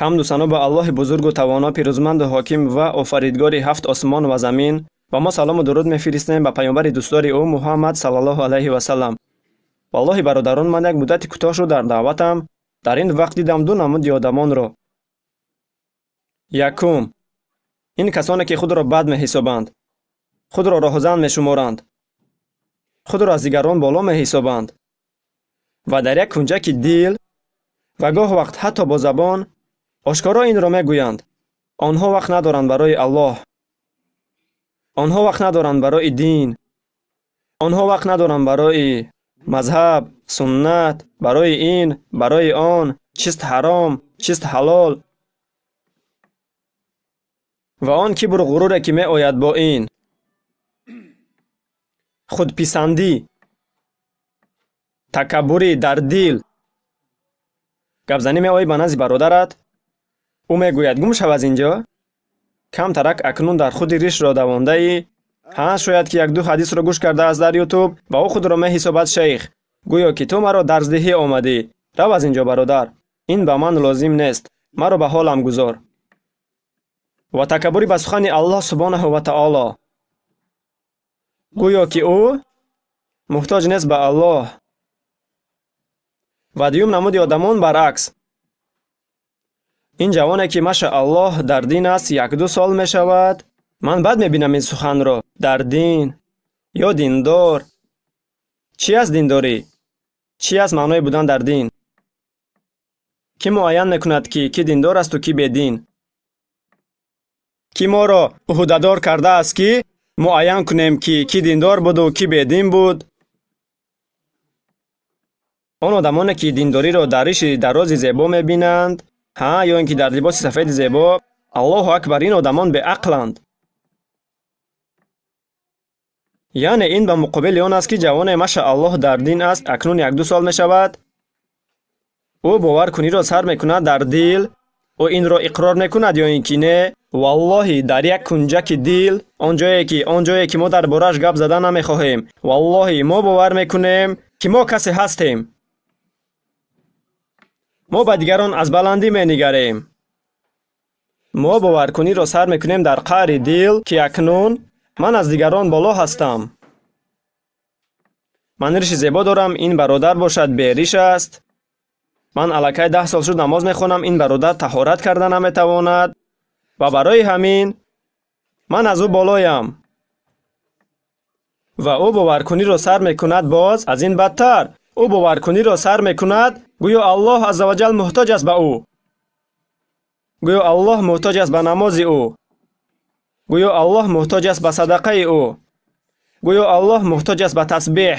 Ҳамду сано ба Аллоҳи бузургу тавоно, пирӯзманду ҳоким ва офаридгори ҳафт осмон ва замин. Ва мо салому дуруд мефиристем ба паёмбари дӯстдори ӯ Муҳаммад саллаллоҳу алайҳи васаллам. Валлоҳи бародарон, ман як муддати кӯтоҳ шуд дар даъватам. Дар ин вақт дидам ду намуди одамонро. Якум, ин касоне ки худро бад меҳисобанд, худро роҳзан мешуморанд, худро аз дигарон боло меҳисобанд ва дар як кунҷаки дил ва гоҳ вақт ҳатто бо забон ошкоро инро мегӯянд. Онҳо вақт надоранд барои Аллоҳ, онҳо вақт надоранд барои дин, онҳо вақт надоранд барои мазҳаб, суннат, барои ин, барои он, чист ҳаром, чист ҳалол. Ва он кибру ғуруре ки меояд бо ин худписандӣ, такаббурӣ дар дил. Гапзанӣ меоӣ ба назди бародарат, ӯ мегӯяд гум шав аз инҷо. Камтарак акнун дар худи ришро давондаӣ. Ҳа, шояд ки як-ду ҳадисро гӯш кардааст дар Ютуб ва ӯ худро меҳисобад шейх. Гӯё ки ту маро дарсдиҳӣ омадӣ. Рав аз инҷо бародар, ин ба ман лозим нест, маро ба ҳолам гузор. Ва такаббурӣ ба сухани Аллоҳ субҳонаҳу ва таоло, гӯё ки ӯ муҳтоҷ нест ба Аллоҳ. Ва дуюм намуди одамон баръакс. Ин ҷавоне ки машааллоҳ дар дин аст, як-ду сол мешавад. Ман бад мебинам ин суханро. Дар дин ё диндор. Чӣ аст диндорӣ? Чӣ аст маънои будан дар дин? Кӣ муайян мекунад ки кӣ диндор асту кӣ бедин? Кӣ моро ӯҳдадор кардааст ки муайян кунем ки кӣ диндор буду кӣ бедин буд? Он одамоне ки диндориро дар риши дарози зебо мебинанд, ҳа, ё ин ки дар либоси сафеди зебо, Аллоҳу акбар, ин одамон беақланд. Яъне ин ба муқобили он аст ки ҷавоне машааллоҳ дар дин аст, акнун як-ду сол мешавад, ӯ боваркуниро сар мекунад дар дил, ӯ инро иқрор мекунад ё ин ки не. Валлоҳи дар як кунҷаки дил, он ҷое ки мо дар борааш гап зада намехоҳем, валлоҳи мо бовар мекунем ки мо касе ҳастем. Мо ба дигарон аз баландӣ менигарем. Мо боваркуниро сар мекунем дар қаъри дил ки акнун ман аз дигарон боло ҳастам. Ман риши зебо дорам, ин бародар бошад бериш аст. Ман аллакай 10 сол шуд намоз мехонам, ин бародар таҳорат карда наметавонад ва барои ҳамин ман аз ӯ болоям. Ва ӯ боваркуниро сар мекунад боз аз ин бадтар. Ӯ боваркуниро сар мекунад, гӯё Аллоҳ азза ва ҷал муҳтоҷ аст ба ӯ, гӯё Аллоҳ муҳтоҷ аст ба намози ӯ, гӯё Аллоҳ муҳтоҷ аст ба садақаи ӯ, гӯё Аллоҳ муҳтоҷ аст ба тасбеҳ.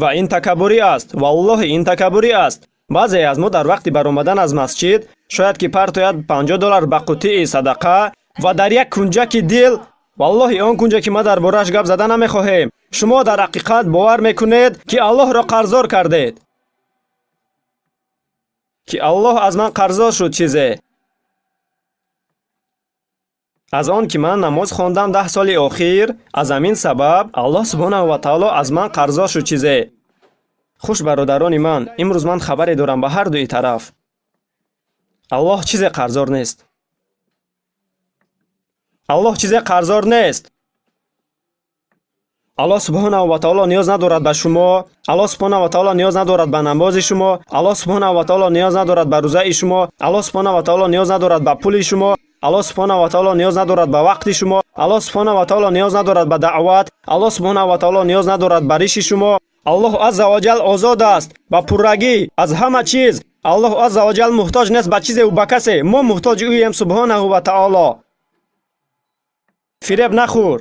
Ва ин такаббурӣ аст, валлоҳи ин такаббурӣ аст. Баъзе аз мо дар вақти баромадан аз масҷид шояд ки партояд $50 ба қутии садақа ва дар як кунҷаки дил, валлоҳи он кунҷа ки ма дар борааш гап зада намехоҳем, шумо дар ҳақиқат бовар мекунед ки Аллоҳро қарздор кардед, ки Аллоҳ аз ман қарздор шуд чизе. Аз он ки ман намоз хондам 10 соли охир, аз ҳамин сабаб Аллоҳ субҳонаҳу ва таоло аз ман қарздор шуд чизе. Хуш бародарони ман, имрӯз ман хабаре дорам ба ҳар дуи тараф. Аллоҳ чизе қарздор нест. Аллоҳ чизе қарздор нест. Аллоҳ субҳонаҳу ва таоло ниёз надорад ба шумо. Аллоҳ субҳонаҳу ва таоло ниёз надорад ба намози шумо. Аллоҳ субҳонаҳу ва таоло ниёз надорад ба рӯзаи шумо. Аллоҳ субҳонаҳу ва таоло ниёз надорад ба пули шумо. Аллоҳ субҳонаҳу ва таоло ниёз надорад ба вақти шумо. Аллоҳ субҳонаҳу ва таоло ниёз надорад ба даъват. Аллоҳ субҳонаҳу ва таоло ниёз надорад ба риши шумо. Аллоҳ азза ва ҷал озод аст ба пуррагӣ аз ҳама чиз. Аллоҳ азза ва ҷал муҳтоҷ нест ба чизеву ба касе. Мо муҳтоҷи ӯем субҳонаҳу ва таоло. Фиреб нахӯр.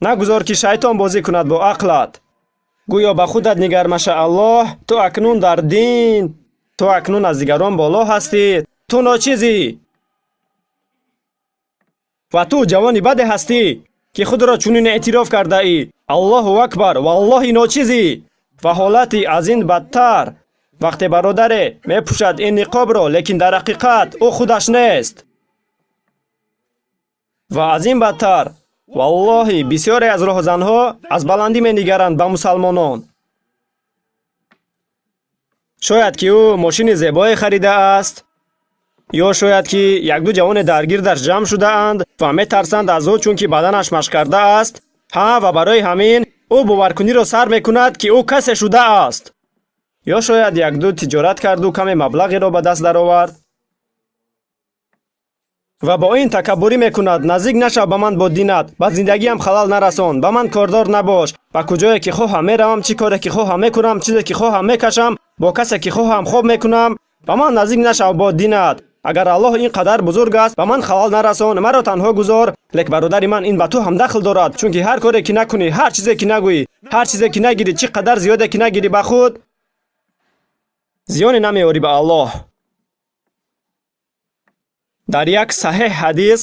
Нагузор ки шайтон бозӣ кунад бо ақлат. Гӯё ба худат нигар машааллоҳ, ту акнун дар дин, ту акнун аз дигарон боло ҳастӣ, ту ночизӣ ва ту ҷавони баде ҳастӣ ки худро чунин эътироф кардаӣ. Аллоҳу акбар, валлоҳи ночизӣ. Ва ҳолати аз ин бадтар вақте бародаре мепӯшад ин ниқобро, лекин дар ҳақиқат ӯ худаш нест. Ва аз ин бадтар Валлоҳи, бисёре аз роҳзанҳо аз баландӣ менигаранд ба мусалмонон. Шояд ки ӯ мошини зебое харидааст, ё шояд ки якду ҷавоне дар гирдаш ҷамъ шудаанд ва метарсанд аз ӯ, чунки баданаш машқ кардааст. Ҳа, ва барои ҳамин ӯ боваркуниро сар мекунад, ки ӯ касе шудааст. Ё шояд якду тиҷорат карду каме маблағеро ба даст даровард ва бо ин такаббурӣ мекунад. Наздик нашав ба ман бо динат, ба зиндагиам халал нарасон, ба ман кордор набош, ба куҷое ки хоҳам меравам, чӣ коре ки хоҳам мекунам, чизе ки хоҳам мекашам, бо касе ки хоҳам хоб мекунам. Ба ман наздик нашав бо динат. Агар Аллоҳ ин қадар бузург аст, ба ман халал нарасон, маро танҳо гузор. Лек бародари ман, ин ба ту ҳам дахл дорад, чунки ҳар коре ки накунӣ, ҳар чизе ки нагӯӣ, ҳар чизе ки нагирӣ, чӣ қадар зиёде ки нагирӣ ба худ, зиёне намеорӣ ба Аллоҳ. Дар як саҳеҳ ҳадис,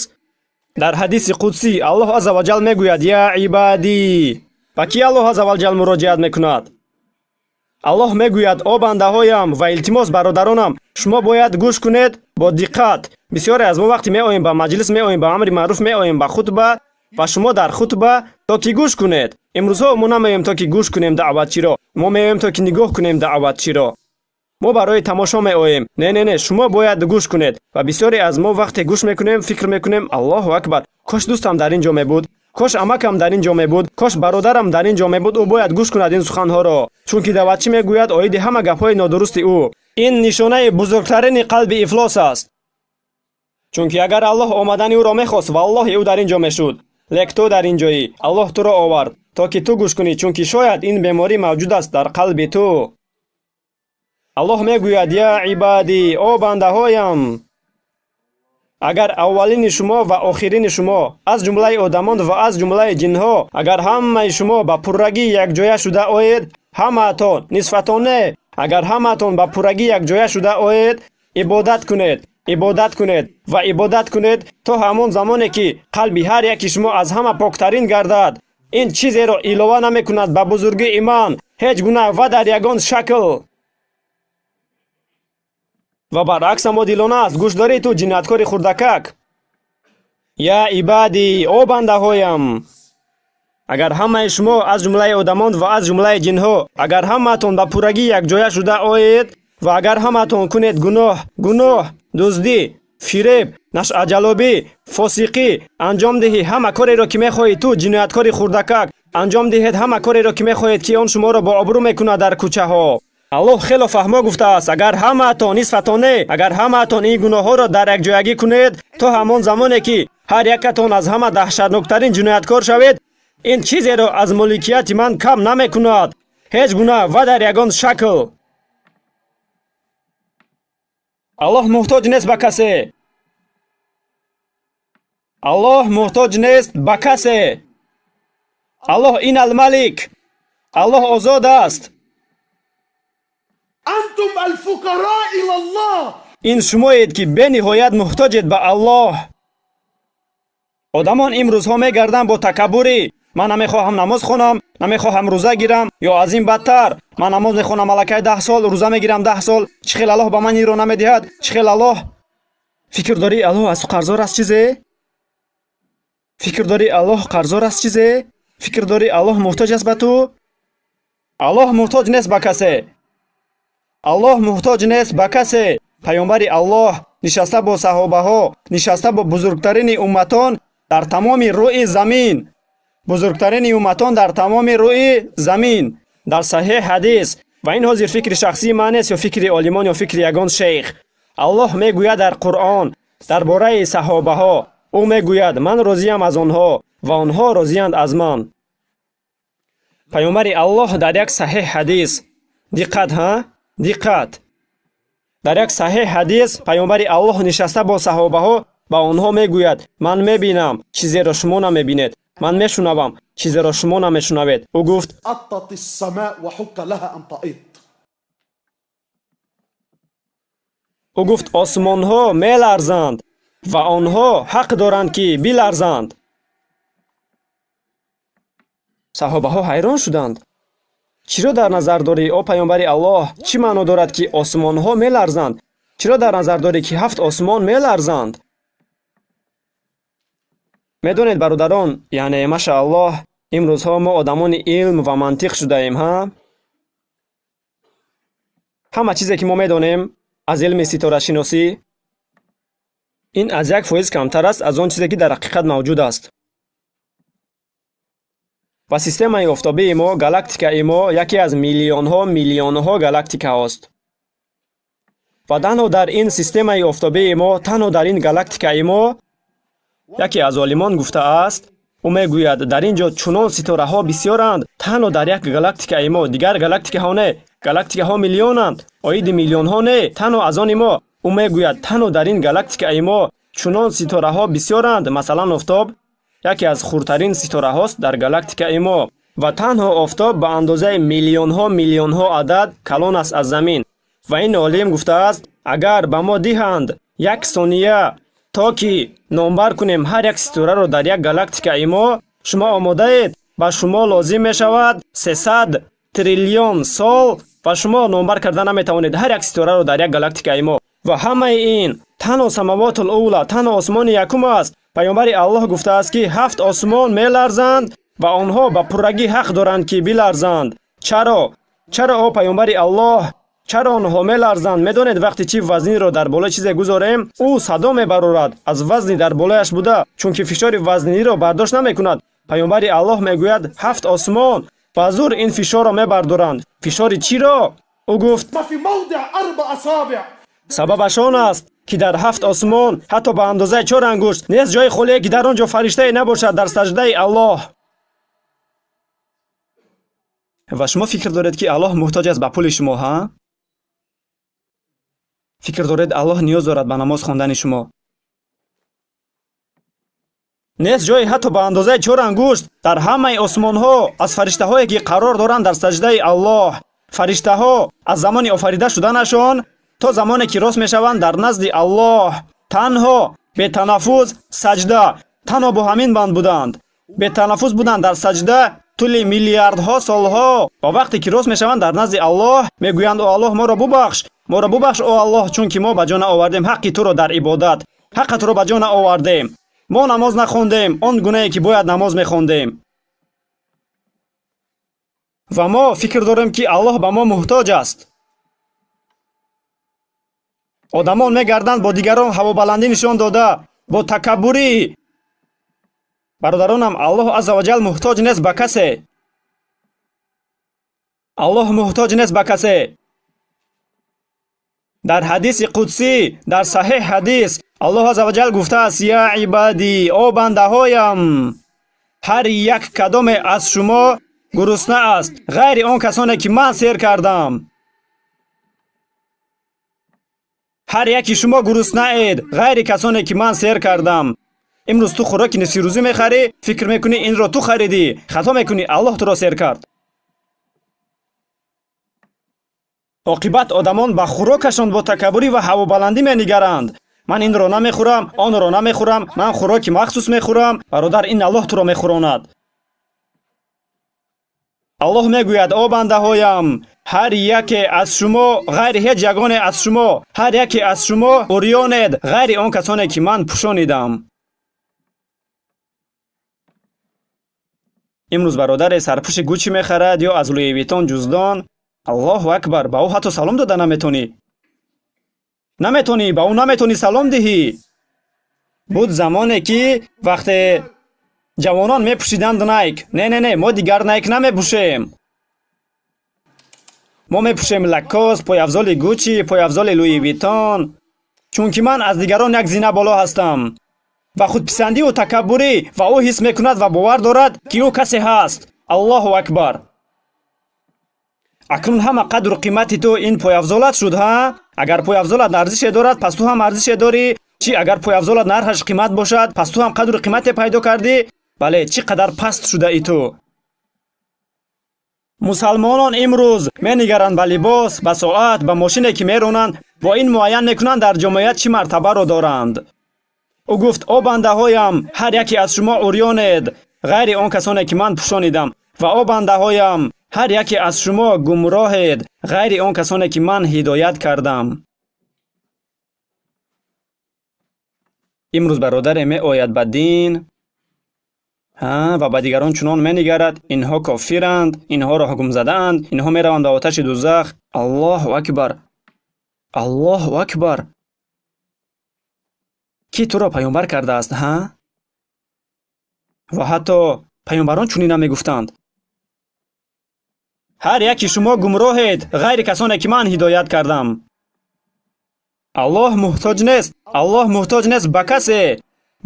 дар ҳадиси қудсӣ, Аллоҳ азза ва ҷал мегӯяд: я ибадӣ. Ба кӣ Аллоҳ азза ва ҷал муроҷиат мекунад? Аллоҳ мегӯяд: о бандаҳоям ва илтимос бародаронам, шумо бояд гӯш кунед бо диққат. Бисёре аз мо вақте меоем ба маҷлис, меоем ба амри маъруф, меоем ба хутба, ва шумо дар хутба то ки гӯш кунед. Имрӯзҳо мо намеоем то ки гӯш кунем даъватчиро, мо меоем то ки нигоҳ кунем даъватчиро. Мо барои тамошо меоем. Не, не, не, шумо бояд гӯш кунед. Ва бисёре аз мо вақте гӯш мекунем, фикр мекунем: Аллоҳу акбар, кош дӯстам дар ин ҷо мебуд, кош амакам дар ин ҷо мебуд, кош бародарам дар ин ҷо мебуд, ӯ бояд гӯш кунад ин суханҳоро. Чунки даъватчӣ мегӯяд оиди ҳама гапҳои нодурусти ӯ. Ин нишонаи бузургтарини қалби ифлос аст. Чунки агар Аллоҳ омадани ӯро мехост, валлоҳи ӯ дар ин ҷо мешуд. Лек ту дар ин ҷоӣ, Аллоҳ туро овард, то ки ту гӯш кунӣ, чунки шояд ин беморӣ мавҷуд аст дар қалби ту. Аллоҳ мегӯяд: я ибадӣ, о бандаҳоям, агар аввалини шумо ва охирини шумо, аз ҷумлаи одамон ва аз ҷумлаи ҷинҳо, агар ҳамаи шумо ба пуррагӣ якҷоя шуда оед, ҳамаатон нисфатон не, агар ҳамаатон ба пуррагӣ якҷоя шуда оед, ибодат кунед, ибодат кунед ва ибодат кунед то ҳамон замоне ки қалби ҳар яки шумо аз ҳама поктарин гардад. Ин чизеро илова намекунад ба бузургии ман, ҳеҷ гуна ва дар ягон шакл. Ва баръакс ам одилона аст. Гӯш дорӣ ту ҷинояткори хурдакак? Я ибадӣ, о бандаҳоям, агар ҳамаи шумо аз ҷумлаи одамон ва аз ҷумлаи ҷинҳо, агар ҳамаатон ба пуррагӣ якҷоя шуда оед ва агар ҳамаатон кунед гуноҳ, гуноҳ, дуздӣ, фиреб, нашъаҷалобӣ, фосиқӣ, анҷом диҳӣ ҳама кореро ки мехоҳӣ ту ҷинояткори хурдакак, анҷом диҳед ҳама кореро ки мехоҳед ки он шуморо бо обрӯ мекунад дар кӯчаҳо. Аллоҳ хело фаҳмо гуфтааст: агар ҳамаатон нисфатон не, агар ҳамаатон ин гуноҳҳоро дар якҷоягӣ кунед, то ҳамон замоне ки ҳар якатон аз ҳама даҳшатноктарин ҷинояткор шавед, ин чизеро аз моликияти ман кам намекунад, ҳеҷ гуна ва дар ягон шакл. Аллоҳ муҳтоҷ нест ба касе. Аллоҳ муҳтоҷ нест ба касе. Аллоҳ ин алмалик. Аллоҳ озод аст. أنتم الفقراء إلى الله. Ин шумоед ки бениҳоят муҳтоҷед ба Аллоҳ. Одамон имрӯзҳо мегарданд бо такаббурӣ: ман намехоҳам намоз хонам, намехоҳам рӯза гирам, ё аз ин бадтар, ман намоз мехонам аллакай 10 сол, рӯза мегирам 10 сол, чӣ хел Аллоҳ ба ман инро намедиҳад? Чӣ хел Аллоҳ? Фикр дорӣ Аллоҳ аз ту қарздор аст чизе? Фикр дорӣ Аллоҳ қарздор аст чизе? Фикр дорӣ Аллоҳ муҳтоҷ аст ба ту? Аллоҳ муҳтоҷ нест ба касе. Аллоҳ муҳтоҷ нест ба касе. Паёмбари Аллоҳ нишаста бо саҳобаҳо, нишаста бо бузургтарини умматон дар тамоми рӯи замин, бузургтарини умматон дар тамоми рӯи замин, дар саҳеҳ ҳадис. Ва ин ҳозир фикри шахсии ман нест ё фикри олимон ё фикри ягон шейх. Аллоҳ мегӯяд дар Қуръон дар бораи саҳобаҳо, ӯ мегӯяд: ман розиям аз онҳо ва онҳо розиянд аз ман. Паёмбари Аллоҳ дар як саҳеҳ ҳадис, диққат, ҳа? Диққат! Дар як саҳеҳ ҳадис паёмбари Аллоҳ нишаста бо саҳобаҳо ба онҳо мегӯяд: ман мебинам чизеро шумо намебинед, ман мешунавам чизеро шумо намешунавед. Ӯ гуфт: أطت السماء وحق لها أن تئط. Ӯ гуфт: осмонҳо меларзанд ва онҳо ҳақ доранд ки биларзанд. Саҳобаҳо ҳайрон шуданд. Чиро дар назар дорӣ, о паёмбари Аллоҳ? Чӣ маъно дорад ки осмонҳо меларзанд? Чиро дар назар дорӣ ки 7 осмон меларзанд? Медонед бародарон, яъне машааллоҳ, имрӯзҳо мо одамони илм ва мантиқ шудаем, ҳа? Ҳама чизе ки мо медонем аз илми ситорашиносӣ, ин аз 1% камтар аст аз он чизе ки дар ҳақиқат мавҷуд аст. Ва системаи офтобии мо, галактикаи мо яке аз миллионҳо миллионҳо галактикаҳост. Ва танҳо дар ин системаи офтобии мо, танҳо дар ин галактикаи мо, яке аз олимон гуфтааст, ӯ мегӯяд, дар ин ҷо чунон ситораҳо бисёранд, танҳо дар як галактикаи мо, дигар галактикаҳо не, галактикаҳо миллионанд, оиди миллионҳо не, танҳо аз они мо. Ӯ мегӯяд, танҳо дар ин галактикаи мо чунон ситораҳо бисёранд, масалан офтоб яке аз хурдтарин ситораҳост дар галактикаи мо ва танҳо офтоб ба андозаи миллионҳо миллионҳо адад калон аст аз замин. Ва ин олим гуфтааст, агар ба мо диҳанд як сония то ки номбар кунем ҳар як ситораро дар як галактикаи мо, шумо омодаед? Ба шумо лозим мешавад 300 триллион сол ва шумо номбар карда наметавонед ҳар як ситораро дар як галактикаи мо. Ва ҳамаи ин танҳо самавотул ула, танҳо осмони якум аст. Паёмбари Аллоҳ гуфтааст, ки 7 осмон меларзанд ва онҳо ба пуррагӣ ҳақ доранд, ки биларзанд. Чаро? Чаро, о паёмбари Аллоҳ? Чаро онҳо меларзанд? Медонед вақте чи вазнинро дар болои чизе гузорем, ӯ садо мебарорад аз вазни дар болояш буда, чунки фишори вазниниро бардошт намекунад. Паёмбари Аллоҳ мегӯяд, 7 осмон ба зур ин фишорро мебардоранд. Фишори чиро? Ӯ гуфт, сабабаш он аст, ки дар 7 осмон ҳатто ба андозаи 4 ангушт нест ҷои холие, ки дар он ҷо фариштае набошад дар саҷдаи Аллоҳ. Ва шумо фикр доред, ки Аллоҳ муҳтоҷ аст ба пули шумо, ҳа? Фикр доред Аллоҳ ниёз дорад ба намоз хондани шумо? Нест ҷое ҳатто ба андозаи 4 ангушт дар ҳамаи осмонҳо аз фариштаҳое, ки қарор доранд дар саҷдаи Аллоҳ. Фариштаҳо аз замони офарида шуданашон то замоне ки рост мешаванд дар назди Аллоҳ танҳо бетанаффуз саҷда, танҳо бо ҳамин банд буданд. Бетанаффуз буданд дар саҷда тӯли миллиардҳо солҳо. Ва вақте ки рост мешаванд дар назди Аллоҳ мегӯянд, о Аллоҳ, моро бубахш, моро бубахш, о Аллоҳ, чунки мо ба ҷо наовардем ҳаққи туро дар ибодат, ҳаққи туро ба ҷо наовардем, мо намоз нахондем он гунае ки бояд намоз мехондем. Ва мо фикр дорем, ки Аллоҳ ба мо муҳтоҷ аст. Одамон мегарданд бо дигарон ҳавобаландӣ нишон дода, бо такаббурӣ. Бародаронам, Аллоҳ азза ва ҷал муҳтоҷ нест ба касе. Аллоҳ муҳтоҷ нест ба касе. Дар ҳадиси қудсӣ, дар саҳеҳ ҳадис, Аллоҳ азза ва ҷал гуфтааст, я ибадӣ, о бандаҳоям, ҳар як кадоме аз шумо гурусна аст, ғайри он касоне ки ман сер кардам. Ҳар яки шумо гуруснаед, ғайри касоне ки ман сер кардам. Имрӯз ту хӯроки нисфирӯзӣ мехарӣ, фикр мекунӣ инро ту харидӣ, хато мекунӣ, Аллоҳ туро сер кард. Оқибат одамон ба хӯрокашон бо такаббурӣ ва ҳавобаландӣ менигаранд. Ман инро намехӯрам, онро намехӯрам, ман хӯроки махсус мехӯрам. Бародар, ин Аллоҳ туро мехӯронад. Аллоҳ мегӯяд, о бандаҳоям, ҳар яке аз шумо, ғайри ҳеҷ ягоне аз шумо, ҳар яке аз шумо урёнед, ғайри он касоне ки ман пӯшонидам. Имрӯз бародаре сарпӯши Гуччи мехарад ё аз Луи Виттон ҷуздон. Аллоҳу акбар, ба ӯ ҳатто салом дода наметонӣ. Наметонӣ, ба ӯ наметонӣ салом диҳӣ. Буд замоне ки вақте ҷавонон мепӯшиданд Найк. Не, не, не, мо дигар Найк намепӯшем. Мо мепӯшем Лакост, пойафзоли Гуччи, пойафзоли Луи Виттон, чунки ман аз дигарон як зина боло ҳастам. Ва худписандиву такаббурӣ, ва ӯ ҳис мекунад ва бовар дорад, ки ӯ касе ҳаст. Аллоҳу акбар. Акнун ҳама қадру қимати ту ин пойафзолат шуд, ҳа? Агар пойафзолат арзише дорад, пас ту ҳам арзише дорӣ. Чӣ агар пойафзолат нархаш қимат бошад, пас ту ҳам қадру қимате пайдо кардӣ? Бале, чӣ қадар паст шудаи ту. Мусалмонон имрӯз менигаранд ба либос, ба соат, ба мошине ки меронанд, бо ин муайян мекунанд дар ҷомеа чӣ мартабаро доранд. Ӯ гуфт, о бандаҳоям, ҳар яке аз шумо урёнед, ғайри он касоне ки ман пӯшонидам. Ва о бандаҳоям, ҳар яке аз шумо гумроҳед, ғайри он касоне ки ман ҳидоят кардам. Имрӯз бародаре меояд ба дин, Ва ба дигарон чунон менигарад: инҳо кофиранд, инҳоро ҳукм задаанд, инҳо мераванд ба оташи дузах. Аллоҳу акбар, Аллоҳу акбар! Кӣ туро паёмбар кардааст, ҳа? Ва ҳатто паёмбарон чунин намегуфтанд. Ҳар яки шумо гумроҳед, ғайри касоне ки ман ҳидоят кардам. Аллоҳ муҳтоҷ нест, Аллоҳ муҳтоҷ нест ба касе,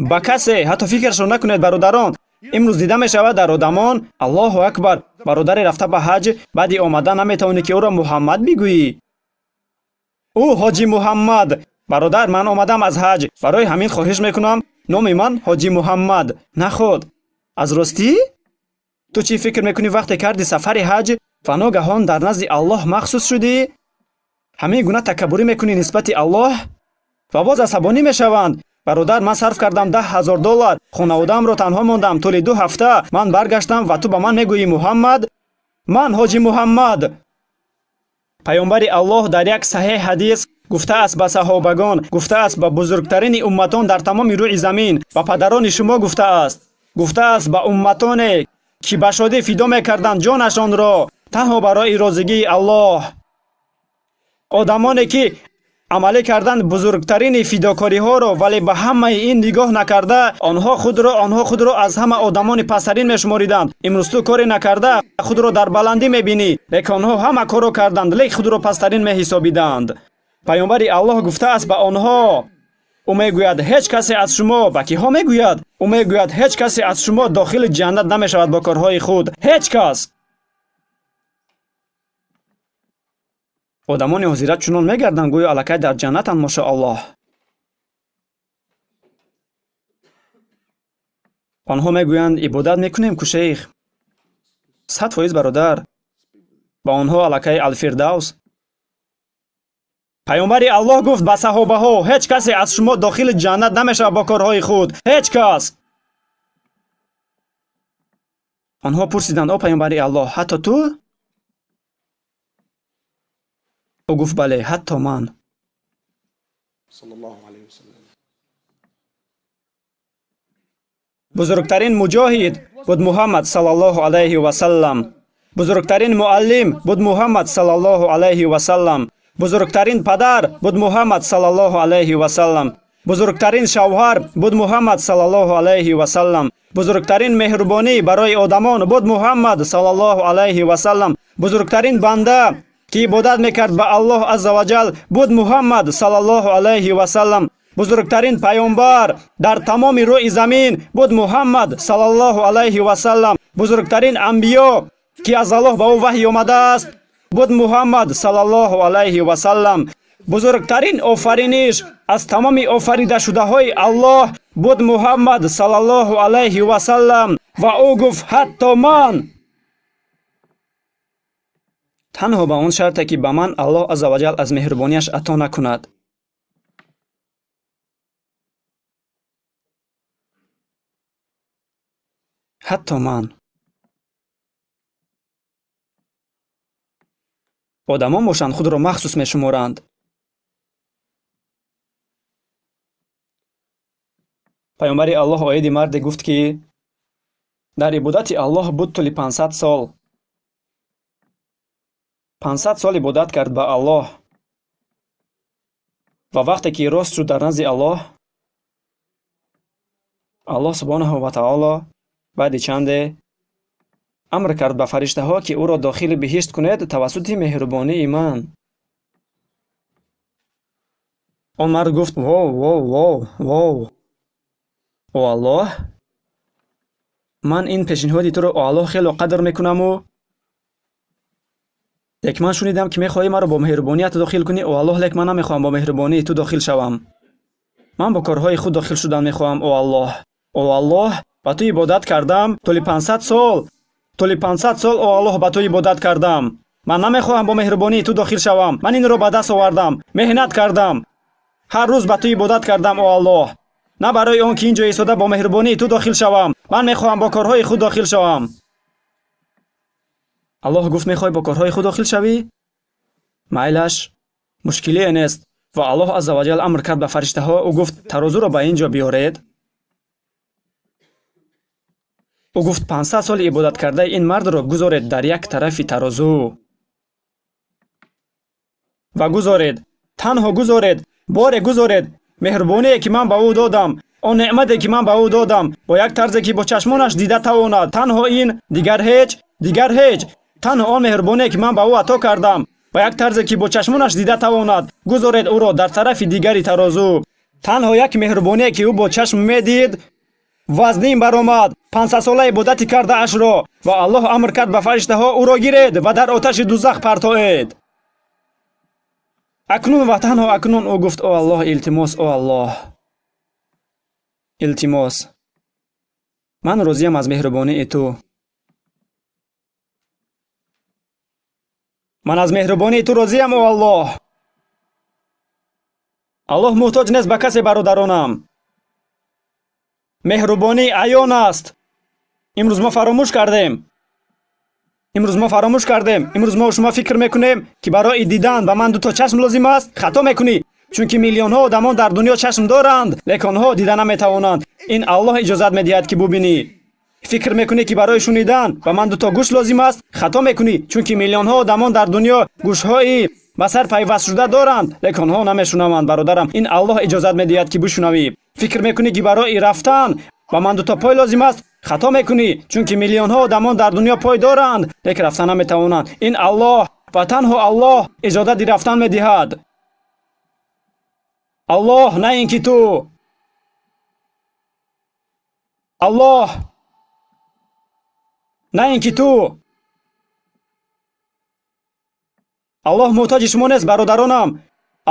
ба касе. Ҳатто фикрашро накунед, бародарон. Имрӯз дида мешавад дар одамон: Аллоҳу акбар, бародаре рафта ба ҳаҷ, баъди омадан наметавонӣ ки ӯро Муҳаммад бигӯӣ. Ӯ ҳоҷи Муҳаммад. Бародар, ман омадам аз ҳаҷ, барои ҳамин хоҳиш мекунам, номи ман ҳоҷи Муҳаммад. Наход. Аз ростӣ? Ту чӣ фикр мекунӣ вақте карди сафари ҳаҷ ва ногаҳон дар назди Аллоҳ махсус шудӣ? Ҳамин гуна такаббурӣ мекунӣ нисбати Аллоҳ? Ва боз асабонӣ мешаванд. Бародар, ман сарф кардам $10,000, хонаводаамро танҳо мондам тӯли 2 ҳафта, ман баргаштам ва ту ба ман мегӯӣ Муҳаммад? Ман ҳоҷи Муҳаммад. Паёмбари Аллоҳ дар як саҳеҳ ҳадис гуфтааст ба саҳобагон, гуфтааст ба бузургтарини умматон дар тамоми рӯи замин, ба падарони шумо гуфтааст, гуфтааст ба умматоне ки ба шодӣ фидо мекарданд ҷонашонро танҳо барои розигии Аллоҳ. Одамоне ки амалӣ карданд бузургтарини фидокориҳоро, вале ба ҳамаи ин нигоҳ накарда, онҳо худро аз ҳама одамони пасттарин мешумориданд. Имрӯз ту коре накарда худро дар баландӣ мебинӣ, лекин онҳо ҳама корро карданд, лек худро пасттарин меҳисобиданд. Паёмбари Аллоҳ гуфтааст ба онҳо, ӯ мегӯяд ҳеҷ касе аз шумо, ба киҳо мегӯяд? Ӯ мегӯяд ҳеҷ касе аз шумо дохили ҷаннат намешавад бо корҳои худ. Ҳеҷ кас. Одамони ҳозира чунон мегарданд, гӯё аллакай дар ҷаннатанд, мошааллоҳ. Онҳо мегӯянд ибодат мекунем ку шейх. 100% бародар. Ба онҳо аллакай Алфирдавс. Паёмбари Аллоҳ гуфт ба саҳобаҳо: ҳеҷ касе аз шумо дохили ҷаннат намешавад бо корҳои худ. Ҳеҷ кас. Онҳо пурсиданд: о паёмбари Аллоҳ, ҳатто ту? Ӯ гуфт: бале, ҳатто ман. Бузургтарин муҷоҳид буд Муҳаммад саллаллоҳу алайҳи васаллам. Бузургтарин муаллим буд Муҳаммад саллаллоҳу алайҳи васаллам. Бузургтарин падар буд Муҳаммад саллаллоҳу алайҳи васаллам. Бузургтарин шавҳар буд Муҳаммад саллаллоҳу алайҳи васаллам. Бузургтарин меҳрубонӣ барои одамон буд Муҳаммад саллаллоҳу алайҳи васаллам. Бузургтарин банда ки ибодат мекард ба Аллоҳ азза ва ҷал буд Муҳаммад саллаллоҳу алайҳи васаллам. Бузургтарин паёмбар дар тамоми рӯи замин буд Муҳаммад саллаллоҳу алайҳи васаллам. Бузургтарин анбиё ки аз Аллоҳ ба ӯ ваҳй омадааст буд Муҳаммад саллаллоҳу алайҳи васаллам. Бузургтарин офариниш аз тамоми офаридашудаҳои Аллоҳ буд Муҳаммад саллаллоҳу алайҳи васаллам. Ва ӯ гуфт ҳатто ман. Танҳо ба он шарте ки ба ман Аллоҳ азза ва ҷал аз меҳрубонияш ато накунад. Ҳатто ман. Одамон бошанд худро махсус мешуморанд. Паёмбари Аллоҳ оиди марде гуфт ки дар ибодати Аллоҳ буд тӯли 500 сол. 500 сол ибодат кард ба Аллоҳ. Ва вақте ки рост шуд дар назди Аллоҳ, Аллоҳ субҳонаҳу ва таоло баъди чанде амр кард ба фариштаҳо ки ӯро дохили биҳишт кунед тавассути меҳрубонии ман. Он мард гуфт: вов, вов, вов, вов, о Аллоҳ, ман ин пешниҳоди туро о Аллоҳ хело қадр мекунаму лек ман шунидам ки мехоҳӣ маро бо меҳрубоният дохил кунӣ. О Аллоҳ, лек ман намехоҳам бо меҳрубонии ту дохил шавам. Ман бо корҳои худ дохил шудан мехоҳам. О Аллоҳ, о Аллоҳ, ба ту ибодат кардам тӯли 500 сол. Тӯли 500 сол о Аллоҳ ба ту ибодат кардам. Ман намехоҳам бо меҳрубонии ту дохил шавам. Ман инро ба даст овардам, меҳнат кардам, ҳар рӯз ба ту ибодат кардам. О Аллоҳ, на барои он ки ин ҷо истода бо меҳрубонии ту дохил шавам. Ман мехоҳам бо корҳои худ дохил шавам. Аллоҳ гуфт: мехоҳӣ бо корҳои худ дохил шавӣ? Майлаш, мушкилие нест. Ва Аллоҳ азза ва ҷал амр кард ба фариштаҳо. Ӯ гуфт: тарозуро ба ин ҷо биёред. Ӯ гуфт 500 соли ибодат кардаи ин мардро гузоред дар як тарафи тарозу ва гузоред, танҳо гузоред, боре гузоред меҳрубоние ки ман ба ӯ додам, он неъмате ки ман ба ӯ додам, бо як тарзе ки бо чашмонаш дида тавонад, танҳо ин, дигар ҳеҷ, дигар ҳеҷ, танҳо он меҳрубоние ки ман ба ӯ ато кардам, ба як тарзе ки бо чашмонаш дида тавонад, гузоред ӯро дар тарафи дигари тарозу. Танҳо як меҳрубоние ки ӯ бо чашм медид, вазнин баромад 500-сола ибодати кардаашро, ва Аллоҳ амр кард ба фариштаҳо ӯро гиред ва дар оташи дузах партоед. Акнун ва танҳо акнун ӯ гуфт: о Аллоҳ, илтимос, о Аллоҳ, илтимос, ман розиям аз меҳрубонии ту, ман аз меҳрубонии ту розиям, о Аллоҳ. Аллоҳ муҳтоҷ нест ба касе, бародаронам. Меҳрубонӣ аён аст. Имрӯз мо фаромӯш кардем. Имрӯз мо фаромӯш кардем. Имрӯз мо шумо фикр мекунем, ки барои дидан ба ман дуто чашм лозим аст. Хато мекунӣ, чунки миллионҳо одамон дар дунё чашм доранд, лекин онҳо дида наметавонанд. Ин Аллоҳ иҷозат медиҳад, ки бубинӣ. Фикр мекунӣ, ки барои шунидан ба ман дуто гӯш лозим аст. Хато мекунӣ, чунки миллионҳо одамон дар дунё гӯшҳои ба сар пайвастшуда доранд, лекин онҳо намешунаванд. Бародарам, ин Аллоҳ иҷозат медиҳад, ки бишунавӣ. Фикр мекунӣ, ки барои рафтан ба ман дуто пой лозим аст. Хато мекунӣ, чунки миллионҳо одамон дар дунё пой доранд, лекин рафтан наметавонанд. Ин Аллоҳ ва танҳо Аллоҳ иҷозати рафтан медиҳад. Аллоҳ, на ин ки ту. Аллоҳ, на ин ки ту. Аллоҳ муҳтоҷи шумо нест, бародаронам.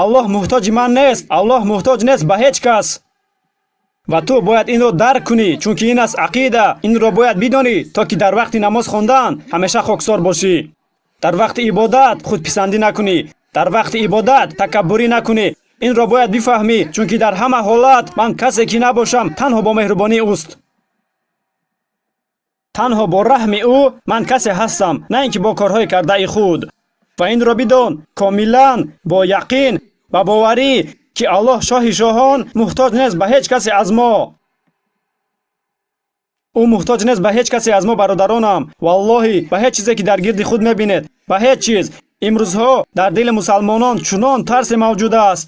Аллоҳ муҳтоҷи ман нест. Аллоҳ муҳтоҷ нест ба ҳеҷ кас. Ва ту бояд инро дарк кунӣ, чунки ин аст ақида. Инро бояд бидонӣ, то ки дар вақти намоз хондан ҳамеша хоксор бошӣ. Дар вақти ибодат худписандӣ накунӣ. Дар вақти ибодат такаббурӣ накунӣ. Инро бояд бифаҳмӣ, чунки дар ҳама ҳолат ман касе ки набошам, танҳо бо меҳрубонии ӯст. Танҳо бо раҳми ӯ ман касе ҳастам, на ин ки бо корҳои кардаи худ. Ва инро бидон комилан бо яқин ва боварӣ, ки Аллоҳ шоҳи шоҳон муҳтоҷ нест ба ҳеҷ касе аз мо. Ӯ муҳтоҷ нест ба ҳеҷ касе аз мо, бародаронам. Валлоҳи, ба ҳеҷ чизе ки дар гирди худ мебинед, ба ҳеҷ чиз. Имрӯзҳо дар дили мусалмонон чунон тарсе мавҷуд аст.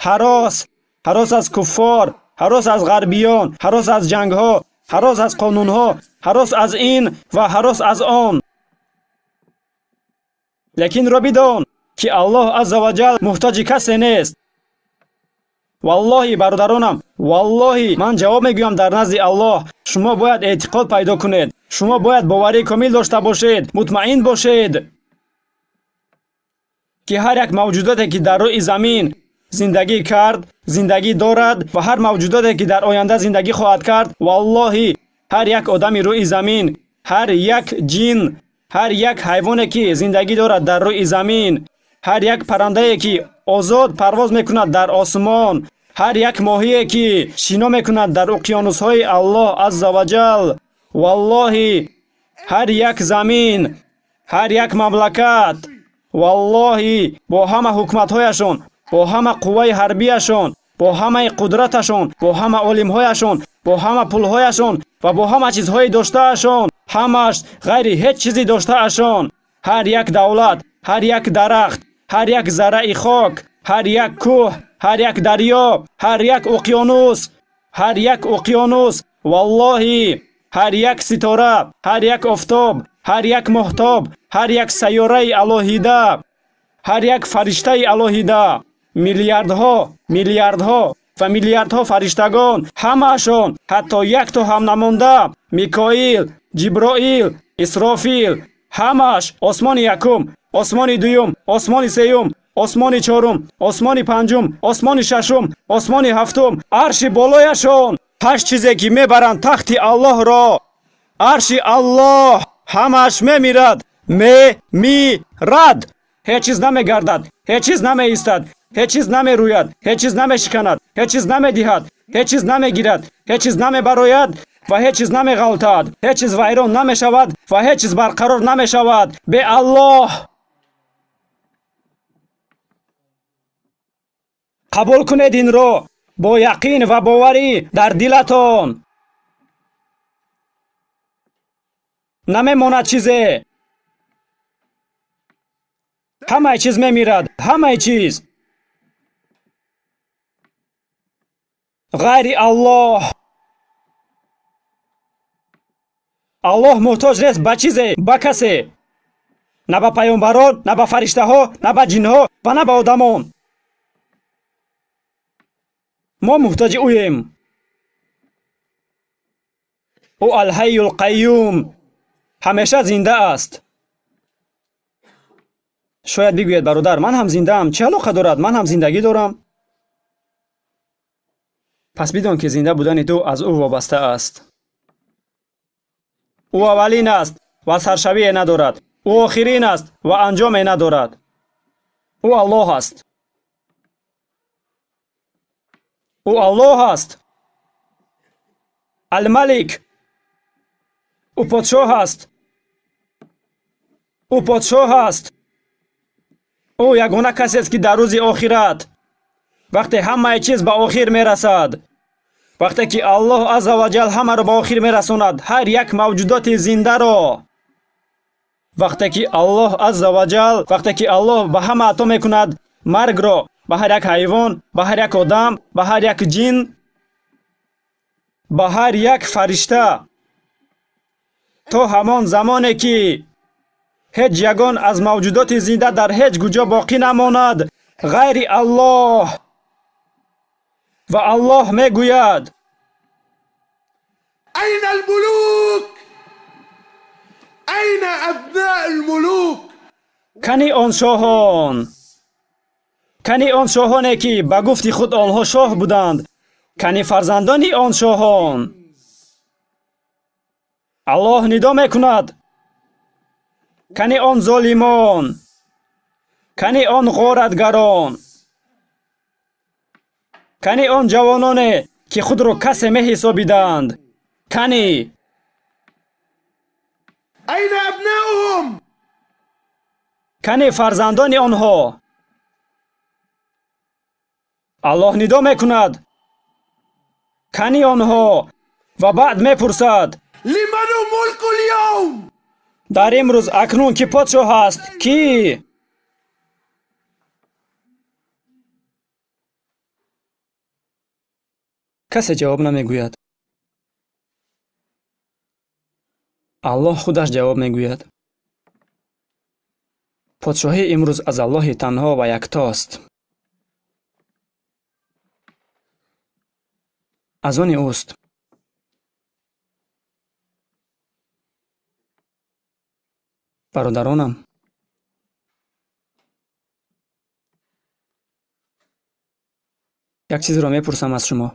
Ҳарос, ҳарос аз куффор, ҳарос аз ғарбиён, ҳарос аз ҷангҳо, ҳарос аз қонунҳо, ҳарос аз ин ва ҳарос аз он. Лекин ро бидон, ки Аллоҳ азза ва ҷал муҳтоҷи касе нест. Валлоҳи, бародаронам, валлоҳи, ман ҷавоб мегӯям дар назди Аллоҳ. Шумо бояд эътиқод пайдо кунед. Шумо бояд боварии комил дошта бошед, мутмаин бошед, ки ҳар як мавҷудоте ки дар рӯи замин зиндагӣ кард, зиндагӣ дорад ва ҳар мавҷудоте ки дар оянда зиндагӣ хоҳад кард, валлоҳи, ҳар як одами рӯи замин, ҳар як ҷин, ҳар як ҳайвоне ки зиндагӣ дорад дар рӯи замин, ҳар як паррандае ки озод парвоз мекунад дар осмон, ҳар як моҳие ки шино мекунад дар уқёнусҳои Аллоҳ азза ва ҷал, валлоҳи, ҳар як замин, ҳар як мамлакат, валлоҳи, бо ҳама ҳукуматҳояшон, бо ҳама қувваи ҳарбияшон, бо ҳамаи қудраташон, бо ҳама олимҳояшон, бо ҳама пулҳояшон ва бо ҳама чизҳои доштаашон, ҳамаш ғайри ҳеҷ чизи доштаашон, ҳар як давлат, ҳар як дарахт, ҳар як зарраи хок, ҳар як кӯҳ, ҳар як дарё, ҳар як уқёнус, ҳар як уқёнус, валлоҳи, ҳар як ситора, ҳар як офтоб, ҳар як моҳтоб, ҳар як сайёраи алоҳида, ҳар як фариштаи алоҳида, миллиардҳо, миллиардҳо ва миллиардҳо фариштагон, ҳамаашон, ҳатто якто ҳам намонда, Микоил, Ҷиброил, Исрофил, ҳамааш осмони якум, осмони дуюм, осмони сеюм, осмони чорум, осмони панҷум, осмони шашум, осмони ҳафтум, арши болояшон, ҳашт чизе ки мебаранд тахти Аллоҳро, арши Аллоҳ, ҳамааш мемирад, мемирад. Ҳеҷ чиз намегардад, ҳеҷ чиз намеистад, ҳеҷ чиз намерӯяд, ҳеҷ чиз намешиканад, ҳеҷ чиз намедиҳад, ҳеҷ чиз намегирад, ҳеҷ чиз намебарояд ва ҳеҷ чиз намеғалтад, ҳеҷ чиз вайрон намешавад ва ҳеҷ чиз барқарор намешавад бе Аллоҳ. Қабул кунед инро бо яқин ва боварӣ дар дилатон. Намемонад чизе. Ҳамаи чиз мемирад, ҳамаи чиз. Ғайри Аллоҳ. Аллоҳ муҳтоҷ нест ба чизе, ба касе. На ба паёмбарон, на ба фариштаҳо, на ба ҷинҳо ва на ба одамон. Мо муҳтоҷи ӯем. Ӯ Алҳайюл Қайюм, ҳамеша зинда аст. Шояд бигӯед, бародар, ман ҳам зиндаам, чӣ алоқа дорад? Ман ҳам зиндагӣ дорам. Пас бидон, ки зинда будани ту аз ӯ вобаста аст. Ӯ аввалин аст ва саршавие надорад. Ӯ охирин аст ва анҷоме надорад. Ӯ Аллоҳ аст. Ӯ Аллоҳ аст. Алмалик. Ӯ подшоҳ аст. Ӯ подшоҳ аст. Ӯ ягона касест, ки дар рӯзи охират, вақте ҳамаи чиз ба охир мерасад, вақте ки Аллоҳ азза ва ҷал ҳамаро ба охир мерасонад, ҳар як мавҷудоти зиндаро, вақте ки Аллоҳ азза ва ҷал, вақте ки Аллоҳ ба ҳама ато мекунад маргро, ба ҳар як ҳайвон, ба ҳар як одам, ба ҳар як ҷин, ба ҳар як фаришта, то ҳамон замоне ки ҳеҷ ягон аз мавҷудоти зинда дар ҳеҷ куҷо боқӣ намонад ғайри Аллоҳ. Ва Аллоҳ мегӯяд: айна алмулук, айна абнаъ алмулук. Кани он шоҳон, кани он шоҳоне, ки ба гуфти худ онҳо шоҳ буданд, кани фарзандони он шоҳон. Аллоҳ нидо мекунад: кани он золимон, кани он ғоратгарон, кани он ҷавононе, ки худро касе меҳисобиданд, кани айна абнаъуҳум, кани фарзандони онҳо. Аллоҳ нидо мекунад: кани онҳо, ва баъд мепурсад: лиману мулку лявм. Дар имрӯз акнун ки подшоҳ аст? Кӣ? Касе ҷавоб намегӯяд. Аллоҳ худаш ҷавоб мегӯяд. Подшоҳӣ имрӯз аз Аллоҳи танҳо ва яктост. Аз они ӯст. Бародаронам, як чизро мепурсам аз шумо.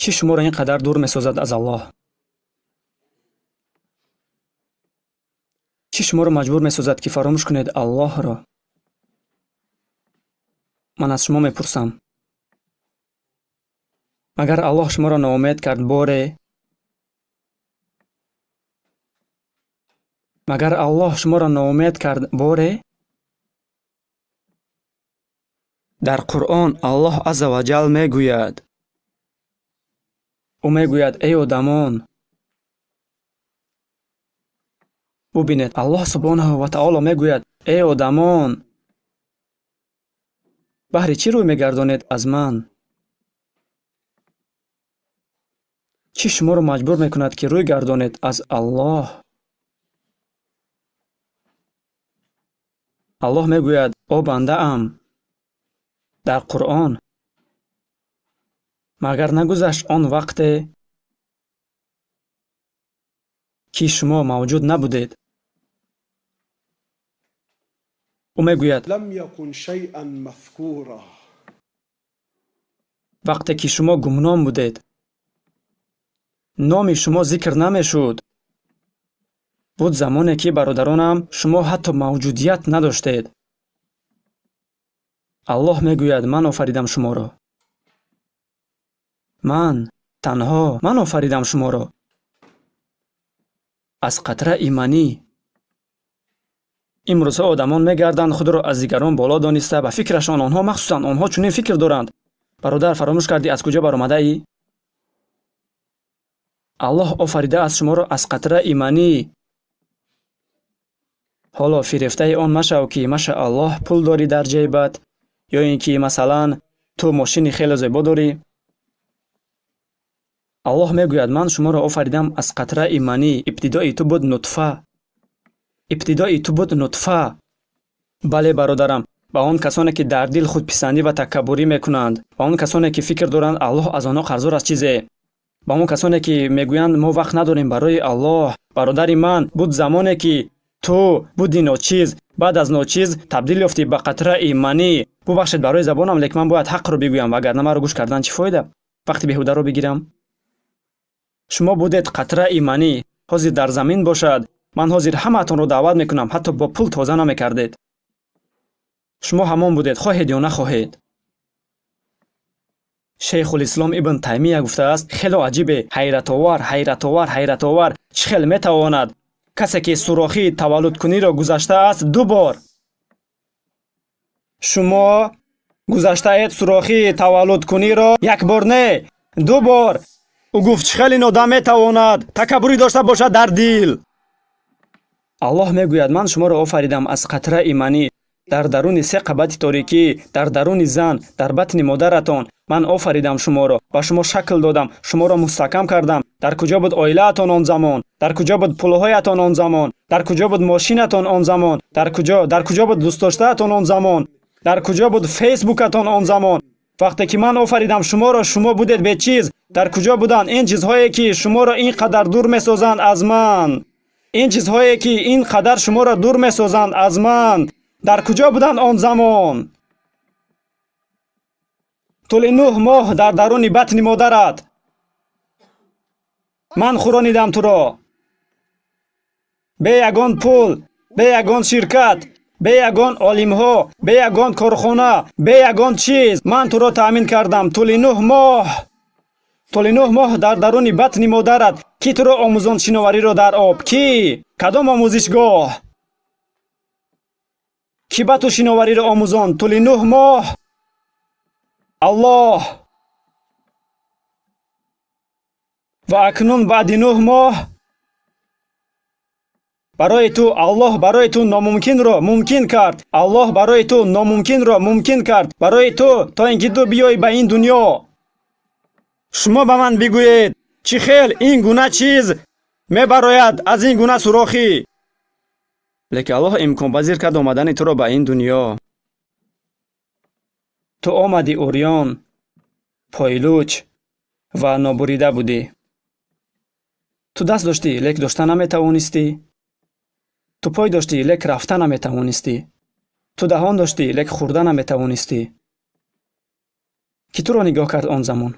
Чӣ шуморо ин қадар дур месозад аз Аллоҳ? Чӣ шуморо маҷбур месозад, ки фаромӯш кунед Аллоҳро? Ман аз шумо мепурсам. Магар Аллоҳ шуморо ноумед кард боре? Магар Аллоҳ шуморо ноумед кард боре? Дар Қуръон Аллоҳ азза ва ҷал мегӯяд. Ӯ мегӯяд: эй одамон, бубинед, Аллоҳ субҳонаҳу ва таоло мегӯяд: эй одамон, баҳри чӣ рӯй мегардонед аз ман? Чӣ шуморо маҷбур мекунад, ки рӯй гардонед аз Аллоҳ? Аллоҳ мегӯяд: о бандаам, дар Қуръон магар нагузашт он вақте, ки шумо мавҷуд набудед? Ӯ мегӯяд: вақте ки шумо гумном будед, номи шумо зикр намешуд. Буд замоне, ки бародаронам, шумо ҳатто мавҷудият надоштед. Аллоҳ мегӯяд: ман офаридам шуморо. Ман танҳо ман офаридам шуморо. Аз қатраи манӣ. Имрӯзҳо одамон мегарданд худро аз дигарон боло дониста, ба фикрашон онҳо, махсусан онҳо чунин фикр доранд. Бародар, фаромӯш кардӣ аз куҷо баромадаӣ? Аллоҳ офаридааст шуморо аз қатраи манӣ. Ҳоло фирефтаи он машав ки машааллоҳ пул дорӣ дар ҷайбат, ё ин ки масалан ту мошини хеле зебо дорӣ. Аллоҳ мегӯяд ман шуморо офаридам аз қатраи манӣ. Ибтидои ту буд нутфа. Ибтидои ту буд нутфа. Бале бародарам, ба он касоне ки дар дил худписандӣ ва такаббурӣ мекунанд, ба он касоне ки фикр доранд Аллоҳ аз онҳо қарздор аст чизе, ба он касоне ки мегӯянд мо вақт надорем барои Аллоҳ. Бародари ман, буд замоне ки ту буди ночиз, баъд аз ночиз табдил ёфтӣ ба қатраи манӣ. Бубахшед барои забонам, лекин ман бояд ҳақро бигӯям, вагарна маро гӯш кардан чӣ фоида вақти беҳударо бигирам. Шумо будед қатраи манӣ, ҳозир дар замин бошад. Ман ҳозир ҳамаатонро даъват мекунам, ҳатто бо пул тоза намекардед. Шумо ҳамон будед, хоҳед ё нахоҳед. Шейхулислом ибн Таймия гуфтааст, хело аҷибе, ҳайратовар, ҳайратовар, ҳайратовар, чӣ хел метавонад касе ки сурохии таваллудкуниро гузаштааст ду бор. Шумо гузаштаед сурохии таваллудкуниро як бор не, ду бор. Ӯ гуфт чӣ хел ин одам метавонад такаббурӣ дошта бошад дар дил. Аллоҳ мегӯяд ман шуморо офаридам аз қатраи манӣ. Дар даруни се қабати торикӣ, дар даруни зан, дар батни модаратон ман офаридам шуморо, ба шумо шакл додам, шуморо мустаҳкам кардам. Дар куҷо буд оилаатон он замон? Дар куҷо буд пулҳоятон он замон? Дар куҷо буд мошинатон он замон? Дар куҷо буд дӯстдоштаатон он замон? Дар куҷо буд фейсбукатон он замон? Вақте ки ман офаридам шуморо, шумо будед бечиз. Дар куҷо буданд ин чизҳое ки шуморо ин қадар дур месозанд аз ман? Ин чизҳое ки ин қадар шуморо дур месозанд аз ман, дар куҷо буданд он замон? Тӯли 9 моҳ дар даруни батни модарат ман хӯронидам туро. Бе ягон пул, бе ягон ширкат, бе ягон олимҳо, бе ягон корхона, бе ягон чиз ман туро таъмин кардам. Тӯли 9 моҳ, тӯли 9 моҳ дар даруни батни модарат ки туро омӯзонд шиновариро дар об? Ки? Кадом омӯзишгоҳ? Ки ба ту шиновариро омӯзонд тӯли 9 моҳ? Аллоҳ. Ва акнун баъди 9 моҳ барои ту Аллоҳ барои ту номумкинро мумкин кард. Аллоҳ барои ту номумкинро мумкин кард. Барои ту то ин ки ту биёй ба ин дунё. Шумо ба ман бигӯед чӣ хел ин гуна чиз мебарояд аз ин гуна сурохӣ? Лекин Аллоҳ имконпазир кард омадани туро ба ин дунё. Ту омадӣ урён, пойлуч ва нобурида будӣ. Ту даст доштӣ, лек дошта наметавонистӣ. Ту пой доштӣ, лек рафта наметавонистӣ. Ту даҳон доштӣ, лек хӯрда наметавонистӣ. Ки туро нигоҳ кард он замон?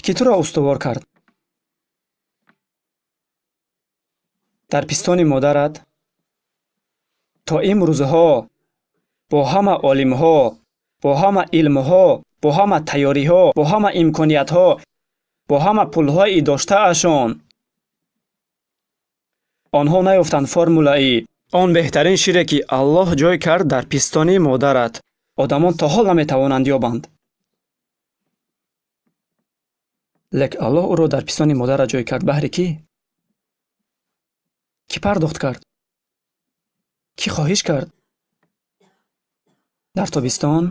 Ки туро устувор кард? Дар пистони модарат то имрӯзҳо бо ҳама олимҳо, бо ҳама илмҳо, бо ҳама тайёриҳо, бо ҳама имкониятҳо, бо ҳама пулҳои доштаашон онҳо наёфтанд формулаи он беҳтарин шире ки Аллоҳ ҷой кард дар пистони модарат. Одамон то ҳол наметавонанд ёбанд. Лек Аллоҳ ӯро дар пистони модарат ҷой кард. Баҳри кӣ? Кӣ пардохт кард? Кӣ хоҳиш кард? Дар тобистон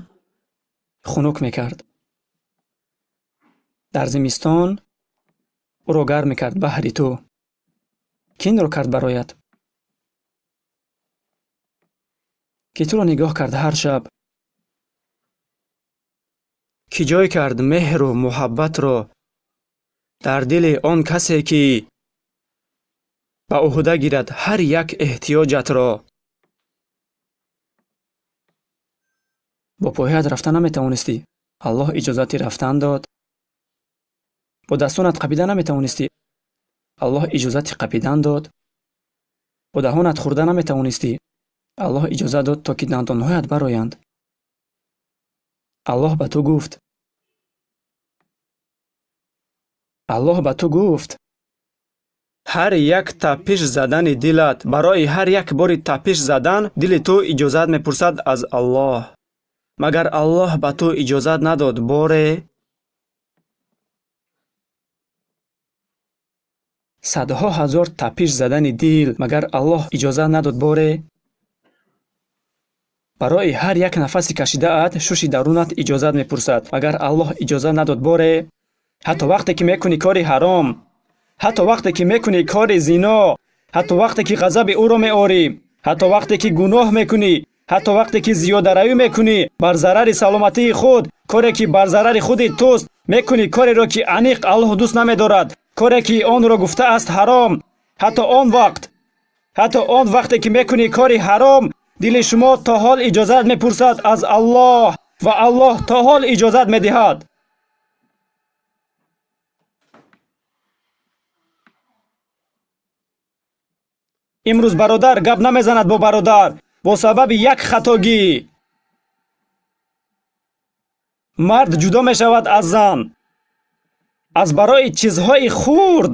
хунук мекард. Дар зимистон ӯро гарм мекард баҳри ту. Кӣ инро кард бароят? Ки туро нигоҳ кард ҳар шаб? Кӣ ҷой кард меҳру муҳаббатро дар дили он касе ки ба ӯҳда гирад ҳар як эҳтиёҷатро? Бо пойҳоят рафта наметавонистӣ. Аллоҳ иҷозати рафтан дод. Бо дастонат қапида наметавонистӣ. Аллоҳ иҷозати қапидан дод. Бо даҳонат хӯрда наметавонистӣ. Аллоҳ иҷозат дод, то ки дандонҳоят бароянд. Аллоҳ ба ту гуфт. Аллоҳ ба ту гуфт. Ҳар як тапиш задани дилат, барои ҳар як бори тапиш задан дили ту иҷозат мепурсад аз Аллоҳ. Магар Аллоҳ ба ту иҷозат надод боре? Садҳо ҳазор тапиш задани дил, магар Аллоҳ иҷозат надод боре? Барои ҳар як нафаси кашидаат шуши дарунат иҷозат мепурсад, магар Аллоҳ иҷозат надод боре? Ҳатто вақте ки мекунӣ кори ҳаром, ҳатто вақте ки мекунӣ кори зино, ҳатто вақте ки ғазаби ӯро меорӣ, ҳатто вақте ки гуноҳ мекунӣ, ҳатто вақте ки зиёдаравӣ мекунӣ бар зарари саломатии худ, коре ки бар зарари худи туст, мекунӣ кореро ки аниқ Аллоҳ дӯст намедорад, коре ки онро гуфтааст ҳаром. Ҳатто он вақте ки мекунӣ кори ҳаром, дили шумо то ҳол иҷозат мепурсад аз Аллоҳ ва Аллоҳ то ҳол иҷозат медиҳад. Имрӯз бародар гап намезанад бо бародар бо сабаби як хатогӣ. Мард ҷудо мешавад аз зан аз барои чизҳои хурд.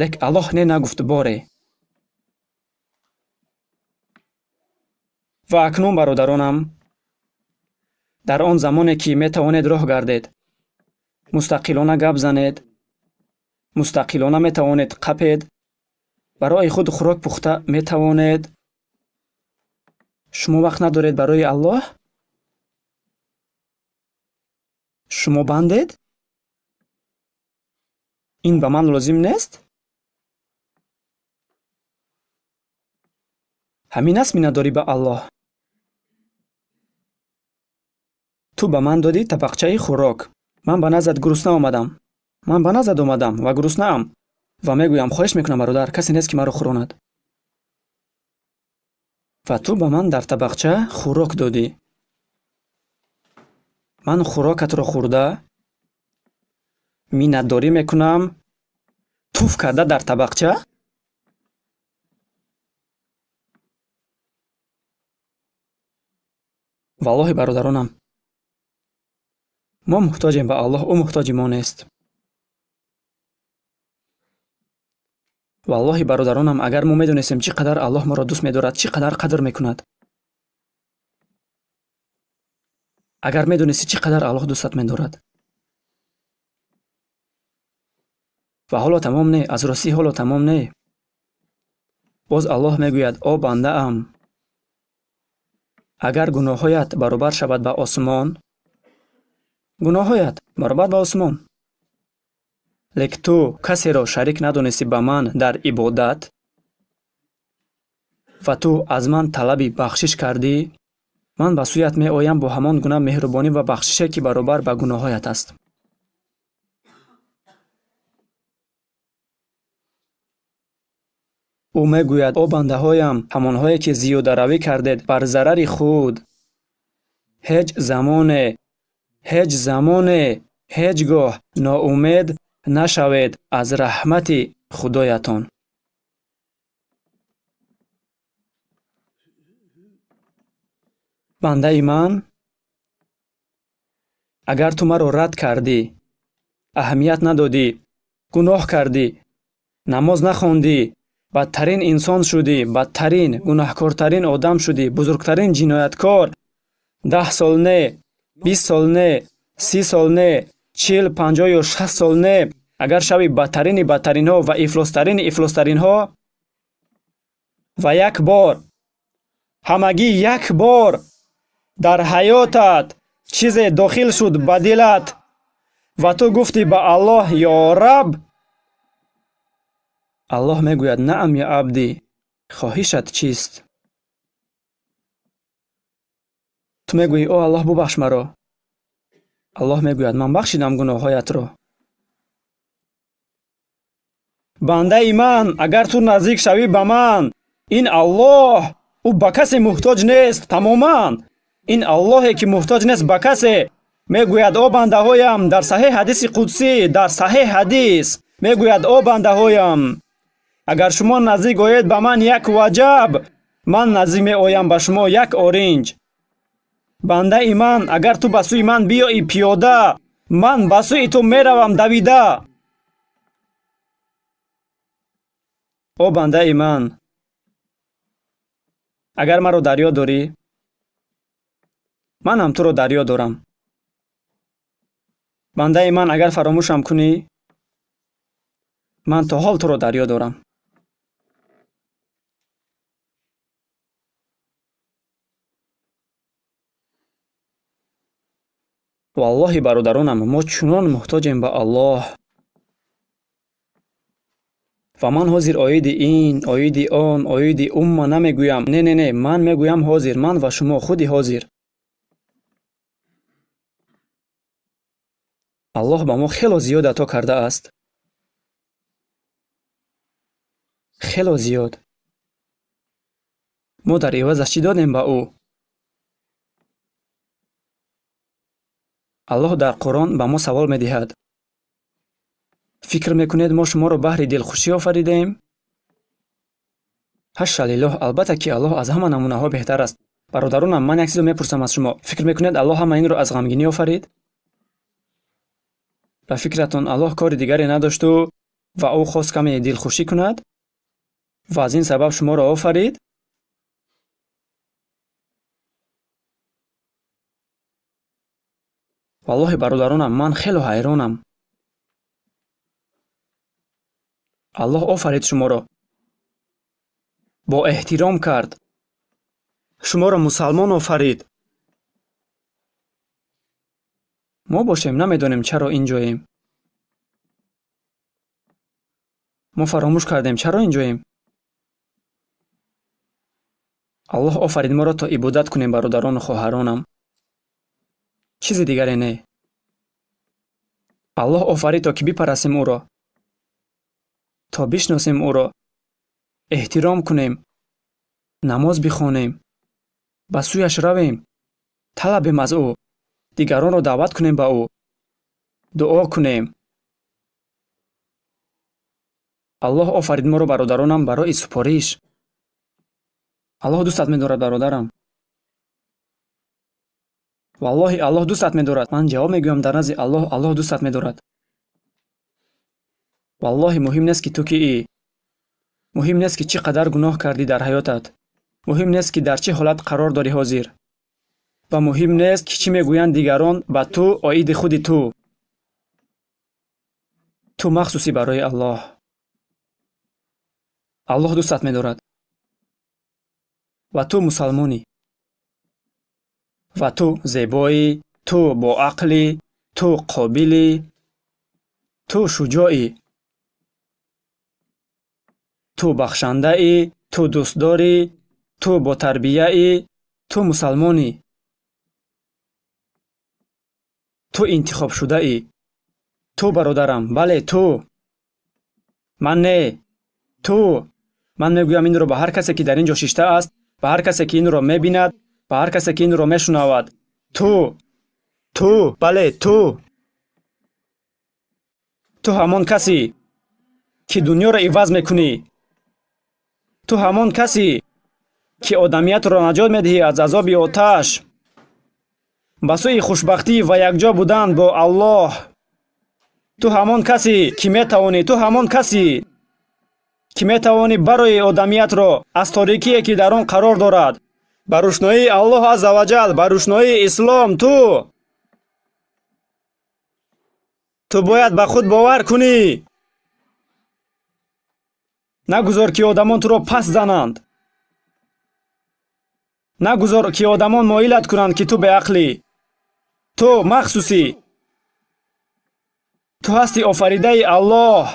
Лек Аллоҳ не нагуфт боре. Ва акнун бародаронам, дар он замоне ки метавонед роҳ гардед, мустақилона гап занед, мустақилона метавонед қапед, барои худ хӯрок пухта метавонед, шумо вақт надоред барои Аллоҳ? Шумо бандед? Ин ба ман лозим нест? Ҳамин аст миннатдорӣ ба Аллоҳ. Ту ба ман додӣ табақчаи хӯрок. Ман ба наздат гурусна омадам. Ман ба наздат омадам ва гуруснаам. Ва мегӯям, хоҳиш мекунам бародар, касе нест ки маро хӯронад. Ва ту ба ман дар табақча хӯрок додӣ. Ман хӯрокатро хӯрда миннатдорӣ мекунам, туф карда дар табақча? Валлоҳи бародаронам, мо муҳтоҷем ба Аллоҳ, ӯ муҳтоҷи мо нест. Валлоҳи бародаронам, агар мо медонистем чӣ қадар Аллоҳ моро дӯст медорад, чӣ қадар қадр мекунад, агар медонисти чӣ қадар Аллоҳ дӯстат медорад. Ва ҳоло тамом не, аз ростӣ ҳоло тамом не. Боз Аллоҳ мегӯяд: о бандаам, агар гуноҳҳоят баробар шавад ба осмон, гуноҳҳоят баробар ба осмон, лек ту касеро шарик надонистӣ ба ман дар ибодат ва ту аз ман талаби бахшиш кардӣ, ман ба сӯят меоям бо ҳамон гуна меҳрубонӣ ва бахшише ки баробар ба гуноҳҳоят аст. Ӯ мегӯяд: о бандаҳоям, ҳамонҳое ки зиёдаравӣ кардед бар зарари худ, ҳеҷ замоне, ҳеҷ замоне, ҳеҷ гоҳ ноумед нашавед аз раҳмати Худоятон. Бандаи ман, агар ту маро рад кардӣ, аҳамият надодӣ, гуноҳ кардӣ, намоз нахондӣ, бадтарин инсон шудӣ, бадтарин, гунаҳкортарин одам шудӣ, бузургтарин ҷинояткор, 10 сол не, 20 сол не, 30 сол не, 40, 50 ё 60 сол не, агар шави бадтарини бадтаринҳо ва ифлостарини ифлостаринҳо, ва як бор, ҳамагӣ як бор дар ҳаётат чизе дохил шуд ба дилат ва ту гуфтӣ ба Аллоҳ: ё Раб, Аллоҳ мегӯяд: наам я абдӣ, хоҳишат чист? Ту мегӯӣ: о Аллоҳ, бубахш маро. Аллоҳ мегӯяд: ман бахшидам гуноҳҳоятро. Бандаи ман, агар ту наздик шавӣ ба ман, ин Аллоҳ, ӯ ба касе муҳтоҷ нест тамоман. Ин Аллоҳе ки муҳтоҷ нест ба касе, мегӯяд: о бандаҳоям, дар саҳеҳ ҳадиси қудсӣ, дар саҳеҳ ҳадис мегӯяд: о бандаҳоям, агар шумо наздик оед ба ман як ваҷаб, ман наздик меоям ба шумо як оринҷ. Бандаи ман, агар ту ба сӯи ман биёӣ пиёда, ман ба сӯи ту меравам давида. О бандаи ман, агар маро дар ёд дорӣ, Ман ҳам туро дар ёд дорам. Бандаи ман, агар фаромӯшам кунӣ, ман то ҳол туро дар ёд дорам. Валлоҳи бародаронам, мо чунон муҳтоҷем ба Аллоҳ. Ва ман ҳозир оиди ин, оиди он, оиди умма намегӯям. Не, не, не, ман мегӯям ҳозир, ман ва шумо худи ҳозир. Аллоҳ ба мо хело зиёд ато кардааст. Хело зиёд. Мо дар ивазаш чӣ додем ба ӯ? Аллоҳ дар Қуръон ба мо савол медиҳад. Фикр мекунед мо шуморо баҳри дилхушӣ офаридаем? Ҳаша лиллоҳ, албатта ки Аллоҳ аз ҳама намунаҳо беҳтар аст. Бародаронам, ман як чизо мепурсам аз шумо. Фикр мекунед Аллоҳ ҳама инро аз ғамгинӣ офарид? Ба фикратон Аллоҳ кори дигаре надошту ва ӯ хост каме дилхушӣ кунад ва аз ин сабаб шуморо офарид? Валлоҳи бародаронам, ман хело ҳайронам. Аллоҳ офарид шуморо, бо эҳтиром кард, шуморо мусалмон офарид. Мо бошем намедонем чаро ин ҷоем. Мо фаромӯш кардем чаро ин ҷоем. Аллоҳ офарид моро то ибодат кунем, бародарону хоҳаронам. Чизи дигаре не. Аллоҳ офарид то ки бипарастем ӯро, то бишносем ӯро, эҳтиром кунем, намоз бихонем, ба сӯяш равем, талабем аз ӯ, дигаронро даъват кунем ба ӯ, дуо кунем. Аллоҳ офарид моро, бародаронам, барои супориш. Аллоҳ дӯстат медорад, бародарам. Валлоҳи, Аллоҳ дӯстат медорад. Ман ҷавоб мегӯям дар назди Аллоҳ, Аллоҳ дӯстат медорад. Валлоҳи, муҳим нест ки ту киӣ. Муҳим нест ки чӣ қадар гуноҳ кардӣ дар ҳаётат. Муҳим нест ки дар чӣ ҳолат қарор дорӣ ҳозир. Ва муҳим нест ки чӣ мегӯянд дигарон ба ту оиди худи ту. Ту махсусӣ барои Аллоҳ. Аллоҳ дӯстат медорад. Ва ту мусалмонӣ. Ва ту зебоӣ, ту боақлӣ, ту қобилӣ, ту шуҷоӣ, ту бахшандаӣ, ту дӯстдорӣ, ту ботарбияӣ, ту мусалмонӣ, ту интихобшудаӣ, ту бародарам, бале ту. Ман не, ту. Ман мегӯям инро ба ҳар касе ки дар ин ҷо шишта аст, ба ҳар касе ки инро мебинад, ба ҳар касе ки инро мешунавад. Ту, ту, бале ту. Ту ҳамон касе ки дунёро иваз мекунӣ. Ту ҳамон касе ки одамиятро наҷот медиҳӣ аз азоби оташ, ба сӯи хушбахтӣ ва якҷо будан бо Аллоҳ. Ту ҳамон касе ки метавонӣ, ту ҳамон касе ки метавонӣ барои одамиятро аз торикие ки дар он қарор дорад ба рӯшноии Аллоҳ азза ва ҷал, ба рӯшноии ислом. Ту бояд ба худ бовар кунӣ. Нагузор ки одамон туро пас зананд. Нагузор ки одамон моилат кунанд ки ту беақлӣ. Ту махсусӣ. Ту ҳасти офаридаи Аллоҳ.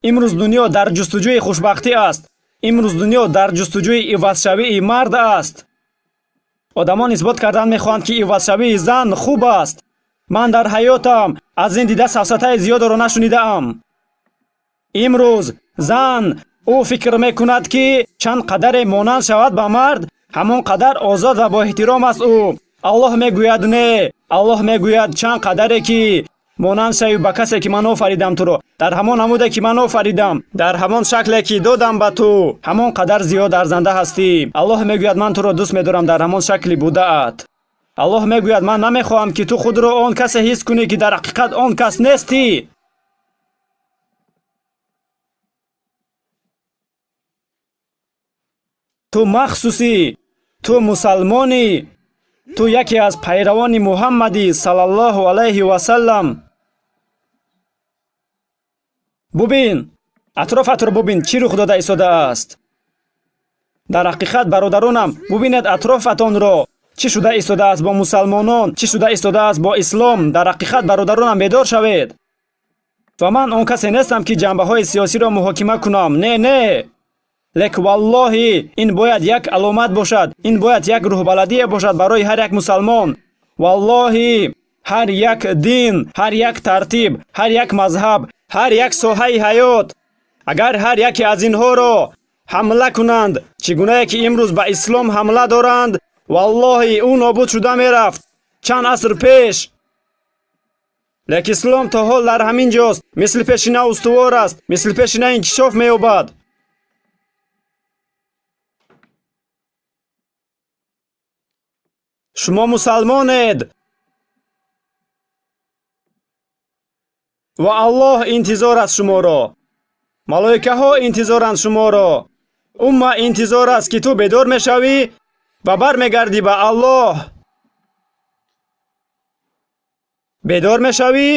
Имрӯз дунё дар ҷустуҷӯи хушбахтӣ аст. Имрӯз дунё дар ҷустуҷӯи ивазшавии мард аст. Одамон исбот кардан мехоҳанд ки ивазшавии зан хуб аст. Ман дар ҳаётам аз ин дида сафсатаи зиёдеро нашунидаам. Имрӯз зан ӯ фикр мекунад ки чанд қадаре монанд шавад ба мард, ҳамон қадар озод ва боэҳтиром аст ӯ. Аллоҳ мегӯяд не. Аллоҳ мегӯяд чанд қадаре ки монанд шавӣ ба касе ки ман офаридам туро, дар ҳамон намуде ки ман офаридам, дар ҳамон шакле ки додам ба ту, ҳамон қадар зиёд арзанда ҳастӣ. Аллоҳ мегӯяд ман туро дӯст медорам дар ҳамон шакли будаат. Аллоҳ мегӯяд ман намехоҳам ки ту худро он касе ҳис кунӣ ки дар ҳақиқат он кас нестӣ. Ту махсусӣ. Ту мусалмонӣ, ту яке аз пайравони Муҳаммадӣ саллаллоҳу алайҳи васаллам. Бубин, атрофатро бубин, чӣ рух дода истодааст. Дар ҳақиқат, бародаронам, бубинед атрофатонро, чӣ шуда истодааст бо мусалмонон, чӣ шуда истодааст бо ислом. Дар ҳақиқат, бародаронам, бедор шавед. Ва ман он касе нестам, ки ҷанбаҳои сиёсиро муҳокима кунам. Не, не. Лек валлоҳи, ин бояд як аломат бошад, ин бояд як рӯҳбаладие бошад барои ҳар як мусалмон. Валлоҳи, ҳар як дин, ҳар як тартиб, ҳар як мазҳаб, ҳар як соҳаи ҳаёт, агар ҳар яке аз инҳоро ҳамла кунанд, чӣ гунае ки имрӯз ба ислом ҳамла доранд, валлоҳи, ӯ нобуд шуда мерафт чанд аср пеш. Лек ислом то ҳол дар ҳамин ҷост, мисли пешина устувор аст, мисли пешина инкишоф меёбад. Шумо мусалмонед ва Аллоҳ интизор аст шуморо. Малоикаҳо интизоранд шуморо. Умма интизор аст, ки ту бедор мешавӣ ва бармегардӣ ба Аллоҳ. Бедор мешавӣ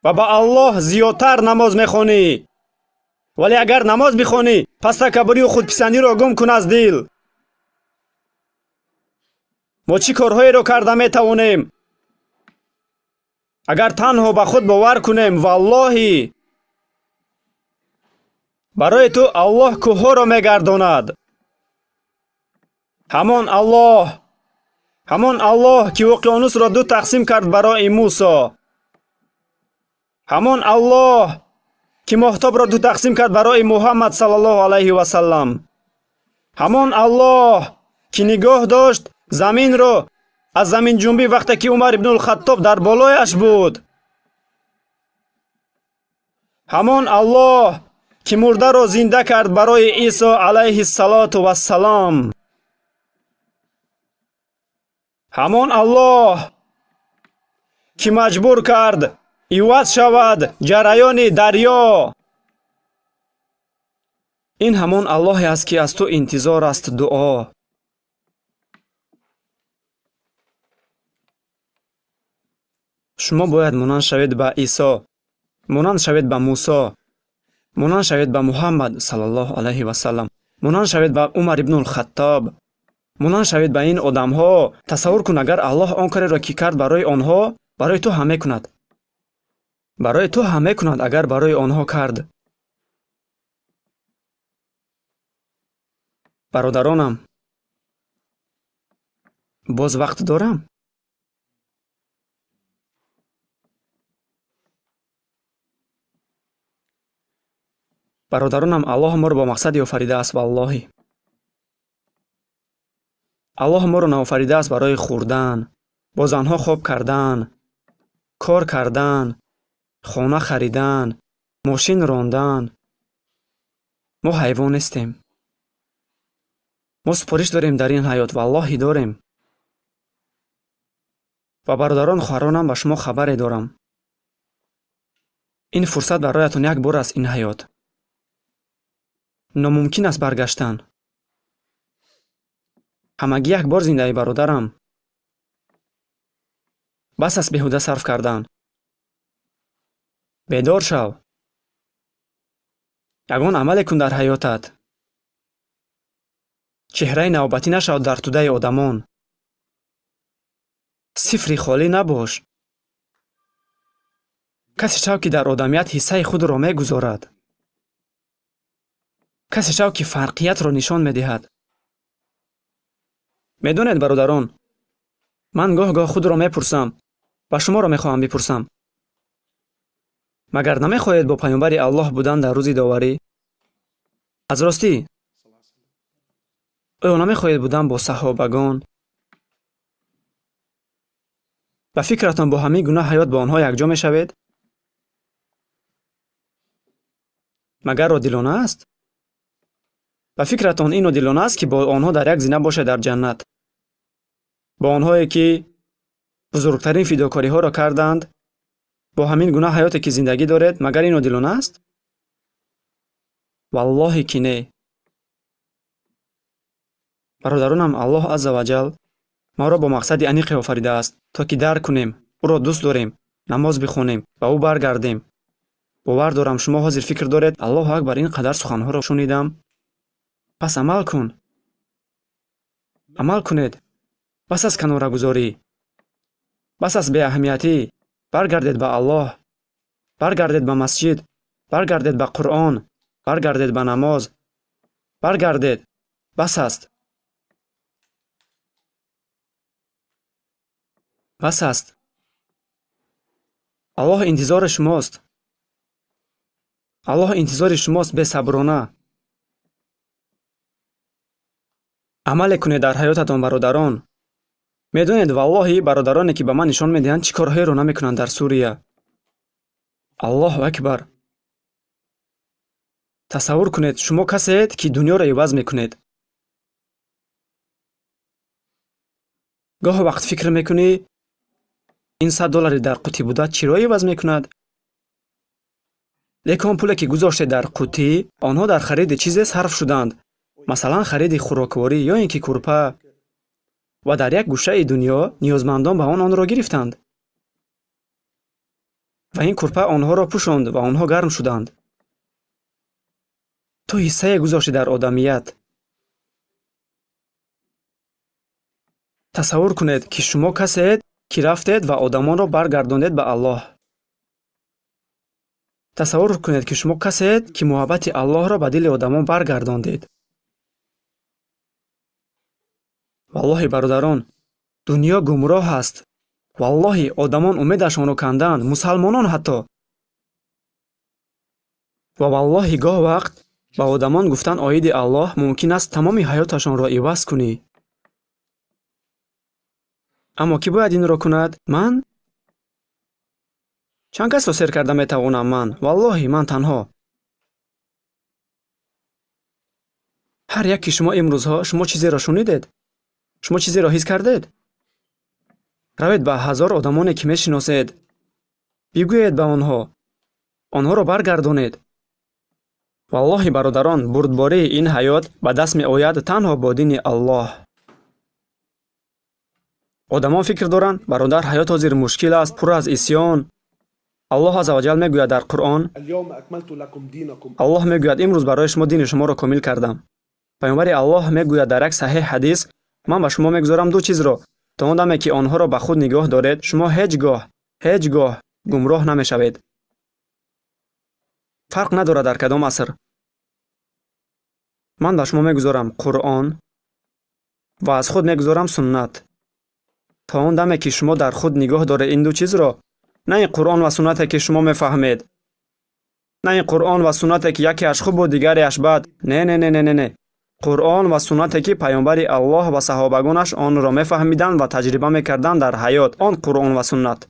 ва ба Аллоҳ зиёдтар намоз мехонӣ. Вале агар намоз бихонӣ, пас такаббурию худписандиро гум кун аз дил. Мо чӣ корҳоеро карда метавонем? Агар танҳо ба худ бовар кунем, валлоҳи, барои ту Аллоҳ кӯҳҳоро мегардонад. Ҳамон Аллоҳ, ҳамон Аллоҳ, ки уқёнусро ду тақсим кард барои Мусо. Ҳамон Аллоҳ, ки моҳтобро ду тақсим кард барои Муҳаммад саллаллоҳу алайҳи васаллам. Ҳамон Аллоҳ, ки нигоҳ дошт заминро аз заминҷунбӣ вақте ки Умар ибнулхаттоб дар болояш буд. Ҳамон Аллоҳ, ки мурдаро зинда кард барои Исо алайҳиссалоту вассалом. Ҳамон Аллоҳ, ки маҷбур кард иваз шавад ҷараёни дарё. Ин ҳамон Аллоҳе аст, ки аз ту интизор аст дуо. Шумо бояд монанд шавед ба Исо, монанд шавед ба Мусо, монанд шавед ба Муҳаммад саллаллоҳу алайҳи васаллам, монанд шавед ба Умар ибнулхаттоб, монанд шавед ба ин одамҳо. Тасаввур кун, агар Аллоҳ он кореро, ки кард барои онҳо, барои ту ҳам мекунад. Барои ту ҳам мекунад, агар барои онҳо кард. Бародаронам, боз вақт дорам? Бародаронам, Аллоҳ моро бо мақсаде офаридааст, валлоҳи. Аллоҳ моро наофаридааст барои хӯрдан, бо занҳо хоб кардан, кор кардан, хона харидан, мошин рондан. Мо ҳайвон нестем. Мо супориш дорем дар ин ҳаёт, валлоҳи дорем. Ва бародарон, хоҳаронам, ба шумо хабаре дорам. Ин фурсат бароятон як бор аст, ин ҳаёт. Номумкин аст баргаштан. Ҳамагӣ як бор зиндаӣ, бародарам. Бас аст беҳуда сарф кардан. Бедор шав. Ягон амале кун дар ҳаётат. Чеҳраи навбатӣ нашав дар тӯдаи одамон. Сифри холӣ набош. Касе шав, ки дар одамият ҳиссаи худро мегузорад. Касе шав, ки фарқиятро нишон медиҳад. Медонед, бародарон, ман гоҳ-гоҳ худро мепурсам ва шуморо мехоҳам бипурсам. Магар намехоҳед бо паёмбари Аллоҳ будан дар рӯзи доварӣ? Аз ростӣ, оё намехоҳед будан бо саҳобагон? Ба фикратон бо ҳамин гуна ҳаёт бо онҳо якҷо мешавед? Магар одилона аст? Ба фикратон ин одилона аст, ки бо онҳо дар як зина бошед дар ҷаннат? Бо онҳое, ки бузургтарин фидокориҳоро карданд, бо ҳамин гуна ҳаёте, ки зиндагӣ доред, магар ин одилона аст? Валлоҳи ки не. Бародаронам, Аллоҳ азза ва ҷал моро бо мақсади аниқе офаридааст, то ки дарк кунем, ӯро дӯст дорем, намоз бихонем ва ӯ баргардем. Бовар дорам шумо ҳозир фикр доред, Аллоҳу акбар, ин қадар суханҳоро шунидам. Пас амал кун. Амал кунед. Бас аз канорагузорӣ, бас аз беаҳамиятӣ. Баргардед ба Аллоҳ, баргардед ба масҷид, баргардед ба Қуръон, баргардед ба намоз, баргардед. Бас аст. Бас аст. Аллоҳ интизори шумост. Аллоҳ интизори шумост бесаброна. Амале кунед дар ҳаётатон, бародарон. Медонед, валлоҳи, бародароне ки ба ман нишон медиҳанд, чӣ корҳоеро намекунанд дар Сурия. Аллоҳу акбар. Тасаввур кунед, шумо касеед, ки дунёро иваз мекунед. Гоҳ вақт фикр мекунӣ, ин $100 дар қутӣ буда чиро иваз мекунад? Лекин он пуле ки гузоштед дар қутӣ, онҳо дар хариди чизе сарф шуданд. Масалан, хариди хӯрокворӣ ё ин ки курпа. Ва дар як гӯшаи дунё ниёзмандон ба он онро гирифтанд. Ва ин курпа онҳоро пӯшонд ва онҳо гарм шуданд. Ту ҳиссае гузоштӣ дар одамият. Тасаввур кунед, ки шумо касеед, ки рафтед ва одамонро баргардондед ба Аллоҳ. Тасаввур кунед, ки шумо касеед, ки муҳаббати Аллоҳро ба дили одамон баргардондед. Валлоҳи, бародарон, дунё гумроҳ аст. Валлоҳи, одамон умедашонро канданд, мусалмонон ҳатто. Ва валлоҳи, гоҳ вақт ба одамон гуфтан оиди Аллоҳ мумкин аст тамоми ҳаёташонро иваз кунӣ. Аммо кӣ бояд инро кунад? Ман? Чанд касро сер карда метавонам ман? Валлоҳи, ман танҳо. Ҳар як ки шумо имрӯзҳо шумо чизеро шунидед? Шумо чизеро ҳис кардед? Равед ба 1000 одамоне, ки мешиносед. Бигӯед ба онҳо. Онҳоро баргардонед. Валлоҳи, бародарон, бурдбории ин ҳаёт ба даст меояд танҳо бо дини Аллоҳ. Одамон фикр доранд, бародар, ҳаёт ҳозир мушкил аст, пур аз исьён. Аллоҳ азза ва ҷал мегӯяд дар Қуръон, Аллоҳ мегӯяд, имрӯз барои шумо дини шуморо комил кардам. Паёмбари Аллоҳ мегӯяд дар як саҳеҳ ҳадис, ман ба шумо мегузорам ду чизро, то он даме ки онҳоро ба худ нигоҳ доред, шумо ҳеҷ гоҳ, ҳеҷ гоҳ гумроҳ намешавед. Фарқ надорад дар кадом аср. Ман ба шумо мегузорам Қуръон ва аз худ мегузорам суннат. То он даме ки шумо дар худ нигоҳ доред ин ду чизро, на ин Қуръон ва суннате ки шумо мефаҳмед, на ин Қуръон ва суннате ки якеаш хубу дигареаш бад. Не, не, не, не, не, не. Қуръон ва суннате ки паёмбари Аллоҳ ва саҳобагонаш онро мефаҳмиданд ва таҷриба мекарданд дар ҳаёт. Он Қуръон ва суннат.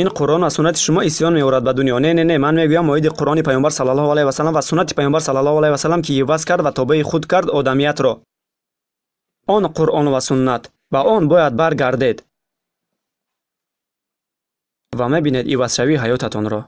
Ин Қуръон ва суннати шумо исьён меорад ба дунё. Не, не, не, ман мегӯям оиди Қуръони паёмбар саллаллоҳу алайҳи васаллам ва суннати паёмбар саллаллоҳу алайҳи васаллам, ки иваз кард ва тобеи худ кард одамиятро. Он Қуръон ва суннат, ба он бояд баргардед ва мебинед ивазшавии ҳаётатонро.